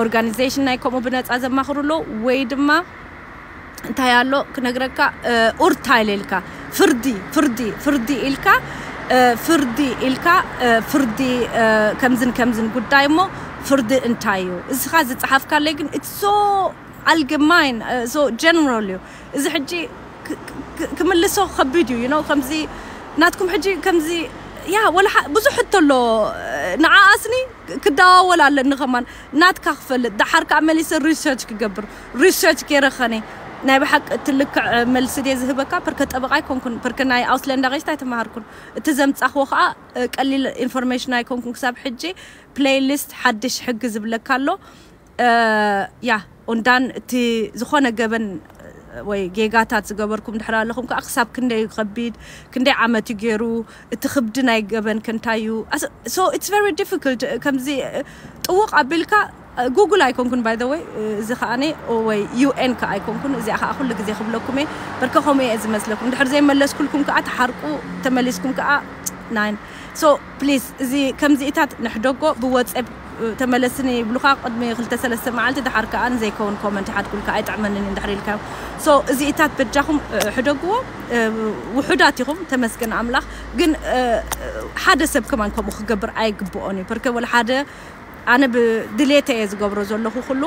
ኦርጋኒዜሽን ናይ ከምኡ ብነፃ ዘማኽሩ ኣሎ ወይ ድማ እንታይ ኣሎ ክነግረካ ኡርታይል ኢልካ ፍርዲ ፍርዲ ፍርዲ ኢልካ ፍርዲ ኢልካ ፍርዲ ከምዝን ከምዝን ጉዳይ እሞ ፍርዲ እንታይ እዩ እስኻ ዝፀሓፍካለይ ግን it's so ኣልገማይን so general እዩ እዚ ሕጂ ክምልሶ ከቢድ እዩ you know ከምዚ ናትኩም ሕጂ ከምዚ ያ ወላ ብዙሕ ሕቶ ኣሎ ንዓኣስኒ ክደዋወል ኣለኒ ከማን ናትካ ክፈልጥ ደሓር ከዓ መሊሰ ሪሰርች ክገብር ሪሰርች ገይረ ኸነ ናይ ብሓቂ ትልክዕ መልሲ ድየ ዝህበካ ፐርከ ጠበቃ ኣይኮንኩን ፐርከ ናይ ኣውስለንዳ ገሽታ ኣይተማሃርኩን እቲ ዘምፃኽዎ ከዓ ቀሊል ኢንፎርሜሽን ኣይኮንኩን ክሳብ ሕጂ ፕሌይሊስት ሓድሽ ሕጊ ዝብለካ ኣሎ ያ ኦንዳን እቲ ዝኾነ ገበን ወይ ጌጋታት ዝገበርኩም ድሕር ኣለኹም ከዓ ክሳብ ክንደይ ከቢድ ክንደይ ዓመት እዩ ገይሩ እቲ ክብዲ ናይ ገበን ክንታይ እዩ so it's very difficult ከምዚ ጥውቕ ኣቢልካ ጉግል ኣይኮንኩን ባይ ወይ እዚ ከዓነ ወይ ዩኤን ከዓ ኣይኮንኩን እዚኣ ከዓ ኩሉ ግዜ ክብለኩም እየ በርከ ከምኡ እየ ዝመስለኩም ድሕር ዘይመለስኩልኩም ከዓ ተሓርቁ ተመሊስኩም ከዓ ናይን so please እዚ ከምዚኢታት ንሕደጎ ብወፀብ ተመለስኒ ይብሉኻ ቅድሚ ክልተ ሰለስተ መዓልቲ ድሓር ከዓ ንዘይከውን ኮመንት ይሓድጉልካ ኣይጥዕመንን እንድሕር ኢልካዮም so እዚኢታት በጃኹም ሕደግዎ ውሑዳት ኢኹም ተመስገን ኣምላኽ ግን ሓደ ሰብ ከማን ከምኡ ክገብር ኣይግብኦን እዩ በርከ ወላ ሓደ ኣነ ብድሌተ እየ ዝገብሮ ዘለኹ ኩሉ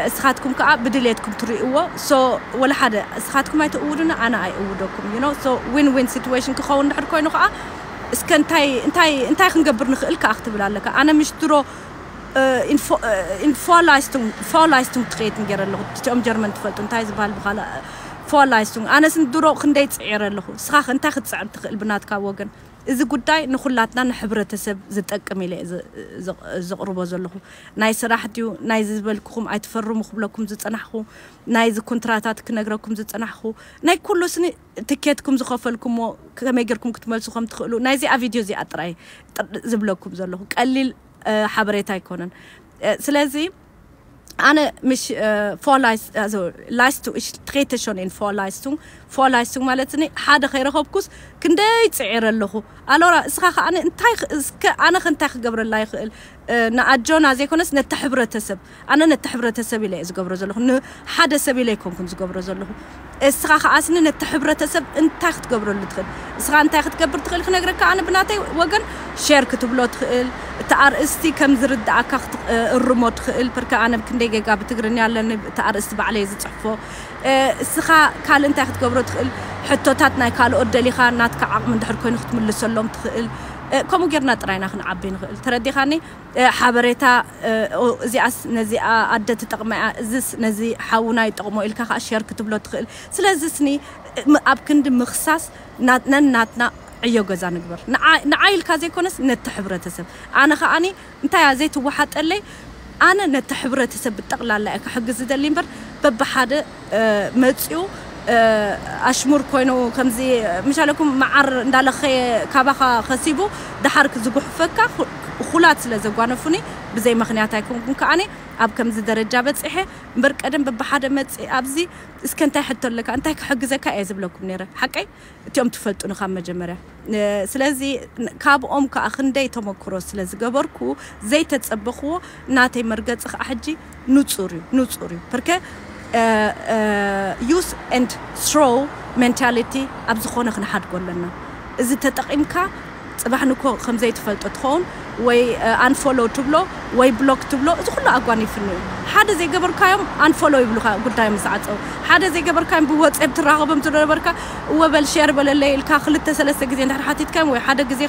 እስኻትኩም ከዓ ብድሌትኩም ትርእይዎ so ወላ ሓደ እስኻትኩም ኣይትእውዱኒ ኣነ ኣይእውደኩም you know so win win situation ክኸውን ድሕር ኮይኑ ከዓ እስከ እንታይ እንታይ እንታይ ክንገብር ንኽእል ከኣ ክትብል ኣለካ። ኣነ ምሽ ድሮ ኢንፎላይስቱን ትኸይድ ንገር ኣለኹ። እቲኦም ጀርመን ትፈልጡ እንታይ ዝበሃል ብኻል ፎላይስቱን። ኣነስ ድሮ ክንደይ ጽዒረ ኣለኹ። እስኻ እንታይ ክትጽዕር ትኽእል ብናትካ ወገን? እዚ ጉዳይ ንኹላትና ንሕብረተሰብ ዝጠቅም ኢለ ዘቕርቦ ዘለኹ። ናይ ስራሕ ድዩ ናይ ዝበልኩኹም ኣይትፈርሙ ክብለኩም ዝጸናሕኹ፣ ናይዚ ኮንትራታት ክነግረኩም ዝጸናሕኹ፣ ናይ ኩሉ ስኒ ትኬትኩም ዝኸፈልኩሞ ከመይ ጌርኩም ክትመልሱ ከም ትኽእሉ ናይዚኣ ቪድዮ እዚኣ ጥራይ ዝብለኩም ዘለኹ። ቀሊል ሓበሬታ ኣይኮነን። ስለዚ ኣነ ምሽ ፎላይስ ላይስቱ ትሬተሾን ኢን ፎላይስቱን ፎላይስቱን ማለት ኒ ሓደ ከይረኸብኩስ ክንደይ ጽዒረ ኣለኹ። ኣሎራ እስኻ ከኣ እንታይ እስከ ኣነ እንታይ ክገብረላ ይኽእል? ንኣጆና ዘይኮነስ ነቲ ሕብረተሰብ ኣነ ነቲ ሕብረተሰብ ኢለ እየ ዝገብሮ ዘለኹ። ንሓደ ሰብ ኢለ ኣይኮንኩን ዝገብሮ ዘለኹ። እስኻ ከኣስኒ ነቲ ሕብረተሰብ እንታይ ክትገብረሉ ትኽእል? እስኻ እንታይ ክትገብር ትኽእል ክነግረካ ኣነ ብናተይ ወገን ሼር ክትብሎ ትኽእል። እቲ ኣርእስቲ ከም ዝርድኣካ እርሞ ትኽእል። ፐርከ ኣነ ክንደይ ጌጋ ብትግርኛ ኣለኒ፣ እቲ ኣርእስቲ ባዕለይ ዝጽሕፎ። እስኻ ካልእ እንታይ ክትገብሮ ትኽእል? ሕቶታት ናይ ካልኦት ደሊኻ ናትካ ዓቕሚ እንድሕር ኮይኑ ክትምልሰሎም ትኽእል። ከምኡ ጌርና ጥራይና ክንዓቢ ንኽእል። ተረዲኻኒ? ሓበሬታ እዚኣስ ነዚኣ ኣደ ትጠቕማ እያ፣ እዚስ ነዚ ሓውና ይጠቕሞ ኢልካ ከዓ ሸር ክትብሎ ትኽእል። ስለዚ ስኒ ኣብ ክንዲ ምኽሳስ ነናትና ዕዮ ገዛ ንግበር። ንዓ ኢልካ ዘይኮነስ ነቲ ሕብረተሰብ። ኣነ ከዓኒ እንታይ እያ ዘይትወሓጠለይ? ኣነ ነቲ ሕብረተሰብ ብጠቕላላ እየ ክሕግዝ ዝደሊ እምበር በብሓደ መፅኡ ኣሽሙር ኮይኑ ከምዚ ምሻለኩም መዓር እንዳለኸየ ካባኻ ከሲቡ ድሓር ዝጉሕፈካ እኹላት ስለ ዘጓነፉኒ ብዘይ ምኽንያት ኣይኮንኩን። ከዓኒ ኣብ ከምዚ ደረጃ በፂሐ እምበር ቀደም በብሓደ መፅእ ኣብዚ እስከ እንታይ ሕቶ ኣለካ እንታይ ክሕግዘካ እየ ዝብለኩም ነይረ። ሓቀይ እቲኦም ትፈልጡኒ ካብ መጀመርያ። ስለዚ ካብኦም ከዓ ክንደይ ተመክሮ ስለ ዝገበርኩ ዘይተፀበኽዎ ናተይ መርገፂ ከዓ ሕጂ ንፁር እዩ ንፁር እዩ ፐርከ use and throw mentality ኣብ ዝኾነ ክንሓድጎ ኣለና። እዚ ተጠቒምካ ፅባሕ ንኮ ከም ዘይትፈልጦ ትኸውን ወይ ኣንፎሎ ትብሎ ወይ ብሎክ ትብሎ። እዚ ኩሉ ኣጓኒፍኒ እዩ። ሓደ ዘይገበርካዮም ኣንፎሎ ይብሉካ ጉዳዮም ምስ ዓፀው። ሓደ ዘይገበርካዮም ብወፅብ ትራኸቦም ዝነበርካ እወ በል ሼር በለለይ ኢልካ ክልተ ሰለስተ ግዜ እንድሕር ሓቲትካዮም ወይ ሓደ ግዜ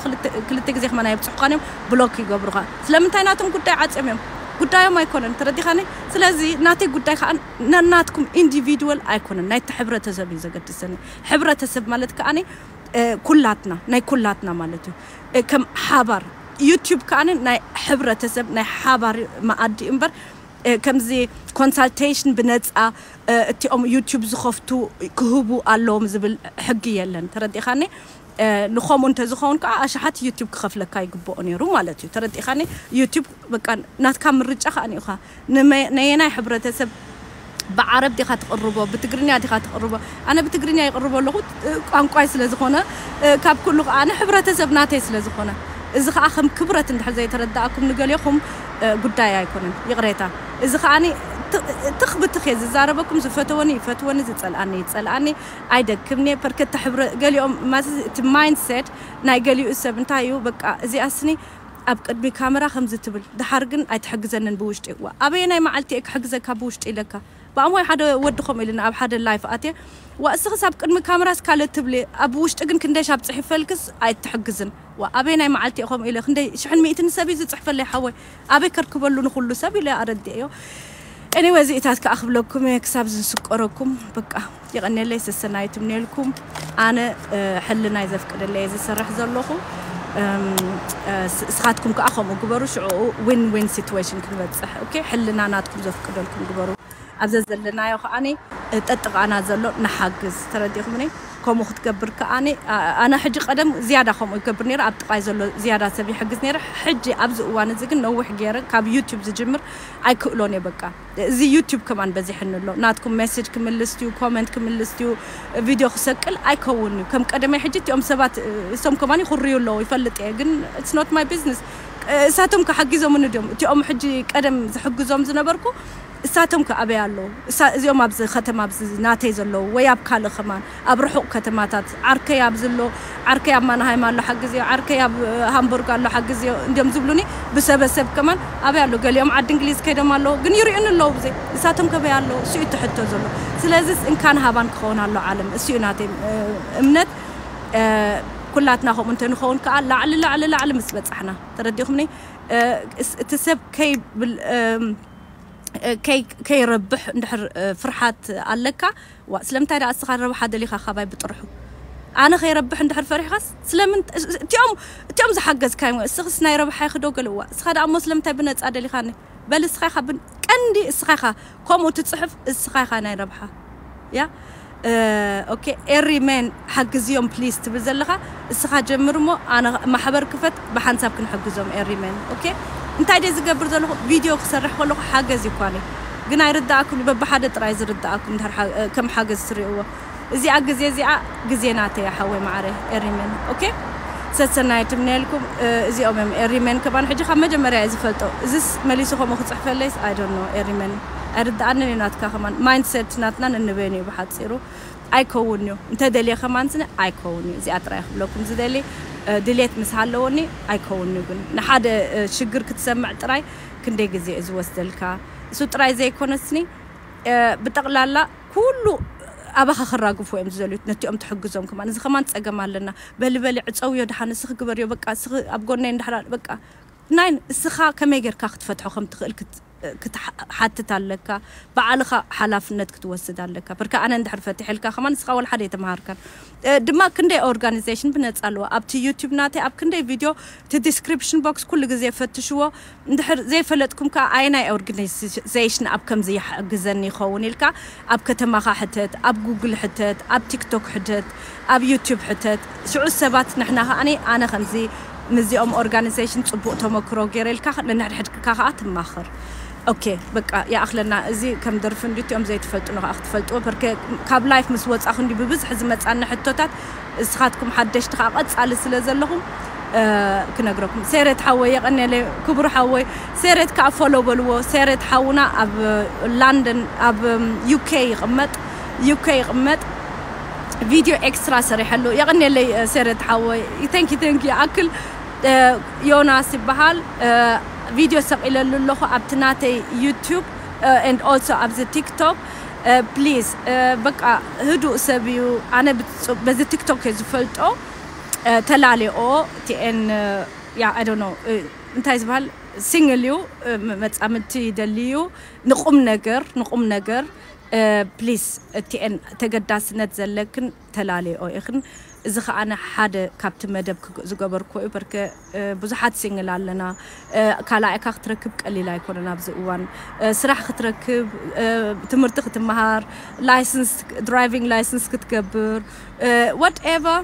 ክልተ ግዜ ከማን ኣይብፅሑኻን እዮም ብሎክ ይገብሩኻ። ስለምንታይ ናቶም ጉዳይ ዓፅዮም እዮም። ጉዳዮም ኣይኮነን። ተረዲኻኒ? ስለዚ ናተይ ጉዳይ ከዓ ነናትኩም ኢንዲቪድዋል ኣይኮነን፣ ናይቲ ሕብረተሰብ እዩ ዘገድሰኒ። ሕብረተሰብ ማለት ከዓኒ ኩላትና ናይ ኩላትና ማለት እዩ። ከም ሓባር ዩቲዩብ ከዓኒ ናይ ሕብረተሰብ ናይ ሓባር መኣዲ እምበር ከምዚ ኮንሳልቴሽን ብነፃ እቲኦም ዩቲዩብ ዝኸፍቱ ክህቡ ኣለዎም ዝብል ሕጊ የለን። ተረዲኻኒ? ንኸምኡ እንተዝኸውን ከዓ ኣሽሓት ዩቲዩብ ክኸፍለካ ይግብኦ ነይሩ ማለት እዩ። ተረዲኻኒ? ዩቲዩብ በቃ ናትካ ምርጫ ከዓ ኢኻ። ነየናይ ሕብረተሰብ ብዓረብ ዲኻ ትቕርቦ ብትግርኛ ዲኻ ትቕርቦ? ኣነ ብትግርኛ ይቕርቦ ኣለኹ፣ ቋንቋይ ስለ ዝኾነ፣ ካብ ኩሉ ከዓ ኣነ ሕብረተሰብ ናተይ ስለ ዝኾነ። እዚ ከዓ ከም ክብረት እንድሕር ዘይተረዳእኩም ንገሊኹም ጉዳይ ኣይኮነን፣ ይቕሬታ። እዚ ከዓ ትኽ ብትኽ እየ ዝዛረበኩም። ዝፈተወኒ ይፈትወኒ፣ ዝፀልኣኒ ይፀልኣኒ፣ ኣይደክምኒ። ፐርከተ ሕብረ ገሊኦም ማስ እቲ ማይንድሴት ናይ ገሊኡ ሰብ እንታይ እዩ በቃ እዚኣስኒ ኣብ ቅድሚ ካመራ ከምዚ ትብል ድሓር ግን ኣይትሕግዘንን ብውሽጢ። ዋ ኣበየናይ መዓልቲ እየ ክሕግዘካ ብውሽጢ ኢለካ? ብኣሞይ ሓደ ወዲ ከምኡ ኢልና ኣብ ሓደ ላይፍ ኣትየ ዋ እስኽስ ኣብ ቅድሚ ካመራስ ካልእ ትብሊ ኣብ ውሽጢ ግን ክንደይ ሻብ ፅሒፈልክስ ኣይትሕግዝን። ዋ ኣበየናይ መዓልቲ እየ ከምኡ ኢለ ክንደይ ሽሕን ሚእትን ሰብ እዩ ዝፅሕፈለይ ሓወይ ኣበይ ከርክበሉ ንኩሉ ሰብ ኢለ ኣረድእዮ። ኤኒወይ እዚኢታት ከዓ ክብለኩም እየ ክሳብ ዝስቀረኩም በቃ። የቐኔለይ ሰሰናይ ትምኔልኩም። ኣነ ሕልናይ ዘፍቅደለይ እየ ዝሰርሕ ዘለኹ። እስኻትኩም ከዓ ከምኡ ግበሩ። ሽዑ ዊን ዊን ሲትዌሽን ክንበፅሕ ኦኬ። ሕልና ናትኩም ዘፍቅደልኩም ግበሩ። ኣብዘ ዘለናዮ ከዓኒ ጠጥቓና ዘሎ ንሓግዝ። ተረዲኹምኒ? ከምኡ ክትገብር ከዓኒ ኣነ ሕጂ ቀደም ዝያዳ ከምኡ ይገብር ነይረ። ኣብ ጥቓይ ዘሎ ዝያዳ ሰብ ይሕግዝ ነይረ። ሕጂ ኣብዚ እዋን እዚ ግን ነዊሕ ገይረ ካብ ዩቲዩብ ዝጅምር ኣይክእሎን እየ በቃ። እዚ ዩቲዩብ ከማን በዚሕኒ ኣሎ። ናትኩም ሜሴጅ ክምልስ ድዩ፣ ኮመንት ክምልስ ድዩ፣ ቪድዮ ክሰቅል ኣይከውን እዩ። ከም ቀደመይ ሕጂ እቲኦም ሰባት እሶም ከማን ይኹርዩ ኣለዉ ይፈልጥ እየ፣ ግን it's not my business። እሳቶም ከ ሓጊዞምኒ ድዮም? እቲኦም ሕጂ ቀደም ዝሕግዞም ዝነበርኩ እሳቶም ከ ኣበይ ኣለዉ? እዚኦም ኣብዚ ከተማ ኣብዚ ናተይ ዘለዉ ወይ ኣብ ካልእ ከማን ኣብ ርሑቕ ከተማታት ዓርከይ ኣብዚ ኣሎ፣ ዓርከይ ኣብ ማንሃይም ኣሎ ሓግዝዮ፣ ዓርከይ ኣብ ሃምቡርግ ኣሎ ሓግዝዮ እንዲዮም ዝብሉኒ። ብሰበሰብ ከማን ኣበይ ኣሎ? ገሊኦም ዓዲ እንግሊዝ ከይዶም ኣለዉ፣ ግን ይርእዩኒ ኣለዉ ብዘይ እሳቶም ከበይ ኣለዉ? እሱ እዩ ትሕቶ ዘሎ። ስለዚስ እንካን ሃባን ክኸውን ኣሎ ዓለም። እሱ እዩ ናተይ እምነት። ኩላትና ከምኡ እንተንኸውን ከዓ ላዕሊ ላዕሊ ላዕሊ ምስ በጻሕና፣ ተረዲኹምኒ? እቲ ሰብ ከይብል ከይረብሕ እንድሕር ፍርሓት ኣለካ፣ ዋ ስለምንታይ ደኣ እስኻ ረብሓ ደሊኻ ካባይ ብጥርሑ? ኣነ ከይረብሕ እንድሕር ፈሪሕካስ ስለምን እቲኦም እቲኦም ዝሓገዝካዮም እስኽስ ናይ ረብሓ ይኽዶ ገለ ዋ እስኻ ደኣ እሞ ስለምንታይ ብነጻ ደሊኻኒ? በል እስኻ ኢኻ ቀንዲ እስኻ ኢኻ ከምኡ ትጽሕፍ፣ እስኻ ኢኻ ናይ ረብሓ። ያ ኦኬ። ኤሪ ሜን ሓግዝዮም ፕሊዝ ትብል ዘለኻ፣ እስኻ ጀምር እሞ ኣነ ማሕበር ክፈት፣ ብሓንሳብ ክንሕግዞም ኤሪ ሜን። ኦኬ። እንታይ ደይ ዝገብር ዘለኹ? ቪድዮ ክሰርሕ ከለኹ ሓገዝ ይኳኒ ግን ኣይርዳእኩም። በብሓደ ጥራይ ዝርዳእኩም እንድሕር ከም ሓገዝ ትርእይዎ። እዚኣ ግዜ እዚኣ ግዜ ናተይ ሓወይ ማዕረ ኤሪ ሜን። ኦኬ። ሰሰናይ ትምነልኩም። እዚኦም እዮም ኤሪ ሜን ከማን ሕጂ ካብ መጀመርያ እየ ዝፈልጦ። እዚስ መሊሱ ከምኡ ክጽሕፈለይስ I don't know ኤሪ ሜን። ኣይርዳኣንን እዩ ናትካ ከማን ማይንድሰት ናትና ንንበይን እዩ ብሓጺሩ። ኣይከውን እዩ እንተ ደልየ ከማን ስነ ኣይከውን እዩ። እዚኣ ጥራይ ክብለኩም ዝደሊ ድሌት ምስ ሃለወኒ ኣይከውን እዩ። ግን ንሓደ ሽግር ክትሰምዕ ጥራይ ክንደይ ግዜ እዩ ዝወስደልካ? እሱ ጥራይ ዘይኮነስኒ ብጠቕላላ ኩሉ ኣባኻ ክራግፉ እዮም ዝደልዩ ነቲኦም ትሕግዞም። ከማን እዚ ከማን ጸገም ኣለና። በሊ በሊ ዕጸውዮ ድሓን እስኺ ግበርዮ በቃ እስኺ ኣብ ጎነይ እንድሕር በቃ ናይ እስኻ ከመይ ጌርካ ክትፈትሖ ከም ትኽእል ክትሓትት ኣለካ። ባዕልኻ ሓላፍነት ክትወስድ ኣለካ። ብርካ ኣነ እንድሕር ፈትሐልካ ከማን እስኻ ወላ ሓደ የተምሃርካን ድማ ክንደይ ኦርጋኒዜሽን ብነጻ ኣለዎ ኣብቲ ዩቲብ ናተይ ኣብ ክንደይ ቪድዮ እቲ ዲስክሪፕሽን ቦክስ ኩሉ ግዜ ፈትሽዎ። እንድሕር ዘይፈለጥኩም ከኣ ኣየናይ ኦርጋናይዜሽን ኣብ ከምዚ ይሕግዘኒ ይኸውን ኢልካ ኣብ ከተማኻ ሕተት፣ ኣብ ጉግል ሕተት፣ ኣብ ቲክቶክ ሕተት፣ ኣብ ዩቲብ ሕተት። ሽዑ ሰባት ንሕና ከኣኒ ኣነ ከምዚ ምስዚኦም ኦርጋናይዜሽን ጽቡቕ ተመክሮ ገይረ ኢልካ ነንሕድሕድካ ከኣ ትማኸር። ኦኬ በቃ ይኣኽለና። እዚ ከም ደርፊ እንዲ እቲኦም ዘይትፈልጡ ንኸኣ ክትፈልጥዎ በርከ ካብ ላይፍ ምስ ወጻኹ እንዲ ብብዝሒ ዝመጻኒ ሕቶታት እስኻትኩም ሓደሽቲ ከዓ ቀጻሊ ስለ ዘለኹም ክነግረኩም። ሴሬት ሓወይ የቐንየለይ ክቡር ሓወይ። ሴሬት ከዓ ፎሎ በልዎ። ሴሬት ሓውና ኣብ ላንደን ኣብ ዩኬ ይቕመጥ ዩኬ ይቕመጥ። ቪድዮ ኤክስትራ ሰሪሐሉ የቐንየለይ ሴሬት ሓወይ። Thank you thank you። ኣክል ዮናስ ይበሃል። ቪድዮ ሰቒለሉ ኣለኹ ኣብቲ ናተይ ዩቲዩብ and also ኣብዚ ቲክቶክ። ፕሊዝ በቃ ህዱእ ሰብ እዩ። ኣነ በዚ ቲክቶክ እየ ዝፈልጦ። ተላሌኦ ቲኤን ያ I don't know እንታይ ዝበሃል ሲንግል እዩ። መጻምድቲ ይደሊ እዩ። ንቁም ነገር ንቁም ነገር ፕሊስ እቲኤን ተገዳስነት ዘለክን ተላሌኦ ኢኽን። እዚ ከኣ ሓደ ካብቲ መደብ ዝገበርኮ እዩ። በርከ ብዙሓት ሲንግል ኣለና። ካልኣይካ ክትረክብ ቀሊል ኣይኮነን ኣብዚ እዋን። ስራሕ ክትረክብ፣ ትምህርቲ ክትመሃር፣ ላይሰንስ ድራይቪንግ ላይሰንስ ክትገብር፣ ዋትኤቨር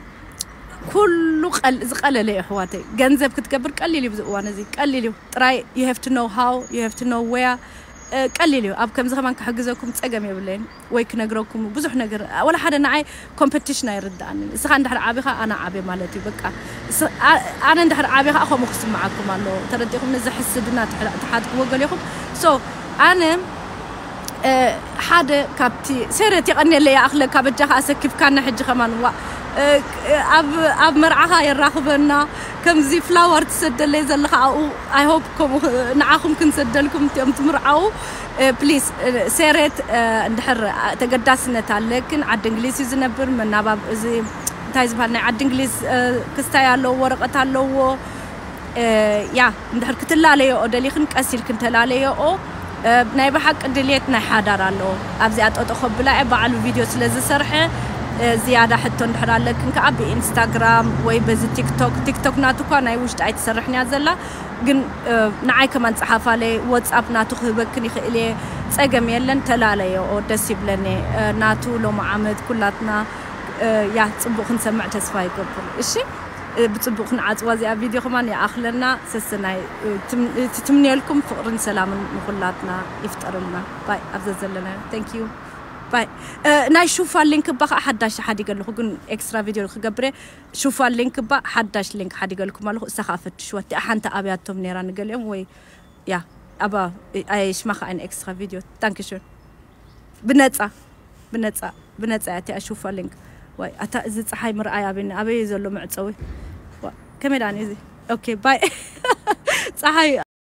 ኩሉ ዝቀለለ እዩ ኣሕዋተይ። ገንዘብ ክትገብር ቀሊል እዩ ኣብዚ እዋን እዚ ቀሊል እዩ። ጥራይ you have to know how you have to know where። ቀሊል እዩ። ኣብ ከምዚ ከማን ክሕግዘኩም ጸገም የብለይን ወይ ክነግረኩም ብዙሕ ነገር። ወላ ሓደ ንዓይ ኮምፐቲሽን ኣይርድኣንን። እስኻ እንድሕር ዓቢኻ ኣነ ዓብየ ማለት እዩ። በቃ ኣነ እንድሕር ዓብየ ከዓ ከምኡ ክስምዓኩም ኣለዎ። ተረዲኹም? እዚ ሕስድና ትሓድግዎ ገሊኹም። ሶ ኣነ ሓደ ካብቲ ሴሬት የቐንየለይ ይኣኽለካ በጃኻ ኣሰኪፍካና ሕጂ ከማን ዋ ኣብ መርዓኻ የራኽበና። ከምዚ ፍላወር ትሰደለይ ዘለኻ ኣብኡ I hope ከምኡ ንዓኹም ክንሰደልኩም እቲኦም ትምርዓዉ። ፕሊስ ሴሬት እንድሕር ተገዳስነት ኣለክን ዓዲ እንግሊዝ እዩ ዝነብር መናባብ እዚ እንታይ ዝበሃል ናይ ዓዲ እንግሊዝ ክስታይ ኣለዎ ወረቐት ኣለዎ። ያ እንድሕር ክትላለየኦ ደሊኽን ቀስ ኢልክን ተላለየኦ። ናይ ብሓቂ ድልየት ናይ ሓዳር ኣለዎ። ኣብዚኣ ጠጦ ከብላ እየ ባዕሉ ቪድዮ ስለ ዝሰርሐ ዝያዳ ሕቶ እንድሕር ኣለክን ከዓ ብኢንስታግራም ወይ በዚ ቲክቶክ ቲክቶክ ናቱ እኳ ናይ ውሽጢ ኣይትሰርሕን እያ ዘላ። ግን ንዓይ ከማን ፀሓፋለይ ዋትሳፕ ናቱ ክህበክን ይኽእል እየ። ፀገም የለን ተላለየኦ ደስ ይብለኒ። ናቱ ሎሚ ዓመት ኩላትና ያ ፅቡቅ ክንሰምዕ ተስፋ ይገብር። እሺ ብጽቡቕ ክንዓጽዋ እዚኣ ቪድዮ ከማን ይኣኽለና። ሰሰናይ ትምንየልኩም ፍቕርን ሰላምን ንኹላትና ይፍጠርልና። ባይ ኣብዘ ዘለናዮ thank you ባይ። ናይ ሹፋ ሊንክ እባ ከዓ ሓዳሽ ሓዲገ ኣለኹ ግን ኤክስትራ ቪድዮ ክገብረ። ሹፋ ሊንክ እባ ሓዳሽ ሊንክ ሓዲገልኩም ኣለኹ እሳ ከዓ ፈትሽዋ እቲኣ ሓንቲ ኣብያቶም ነይራ ንገሊኦም ወይ ያ ኣባ ኣይሽማ ከዓ ኤክስትራ ቪድዮ ታንክሽን። ብነጻ ብነጻ ብነጻ እያ እቲኣ ሹፋ ሊንክ። ዋይ ኣታ እዚ ፀሓይ ምርኣይ ኣበኒ ኣበይ ዘሎ መዕፀዊ። ከመይ ዳኒ እዚ ኦኬ ባይ። ፀሓይ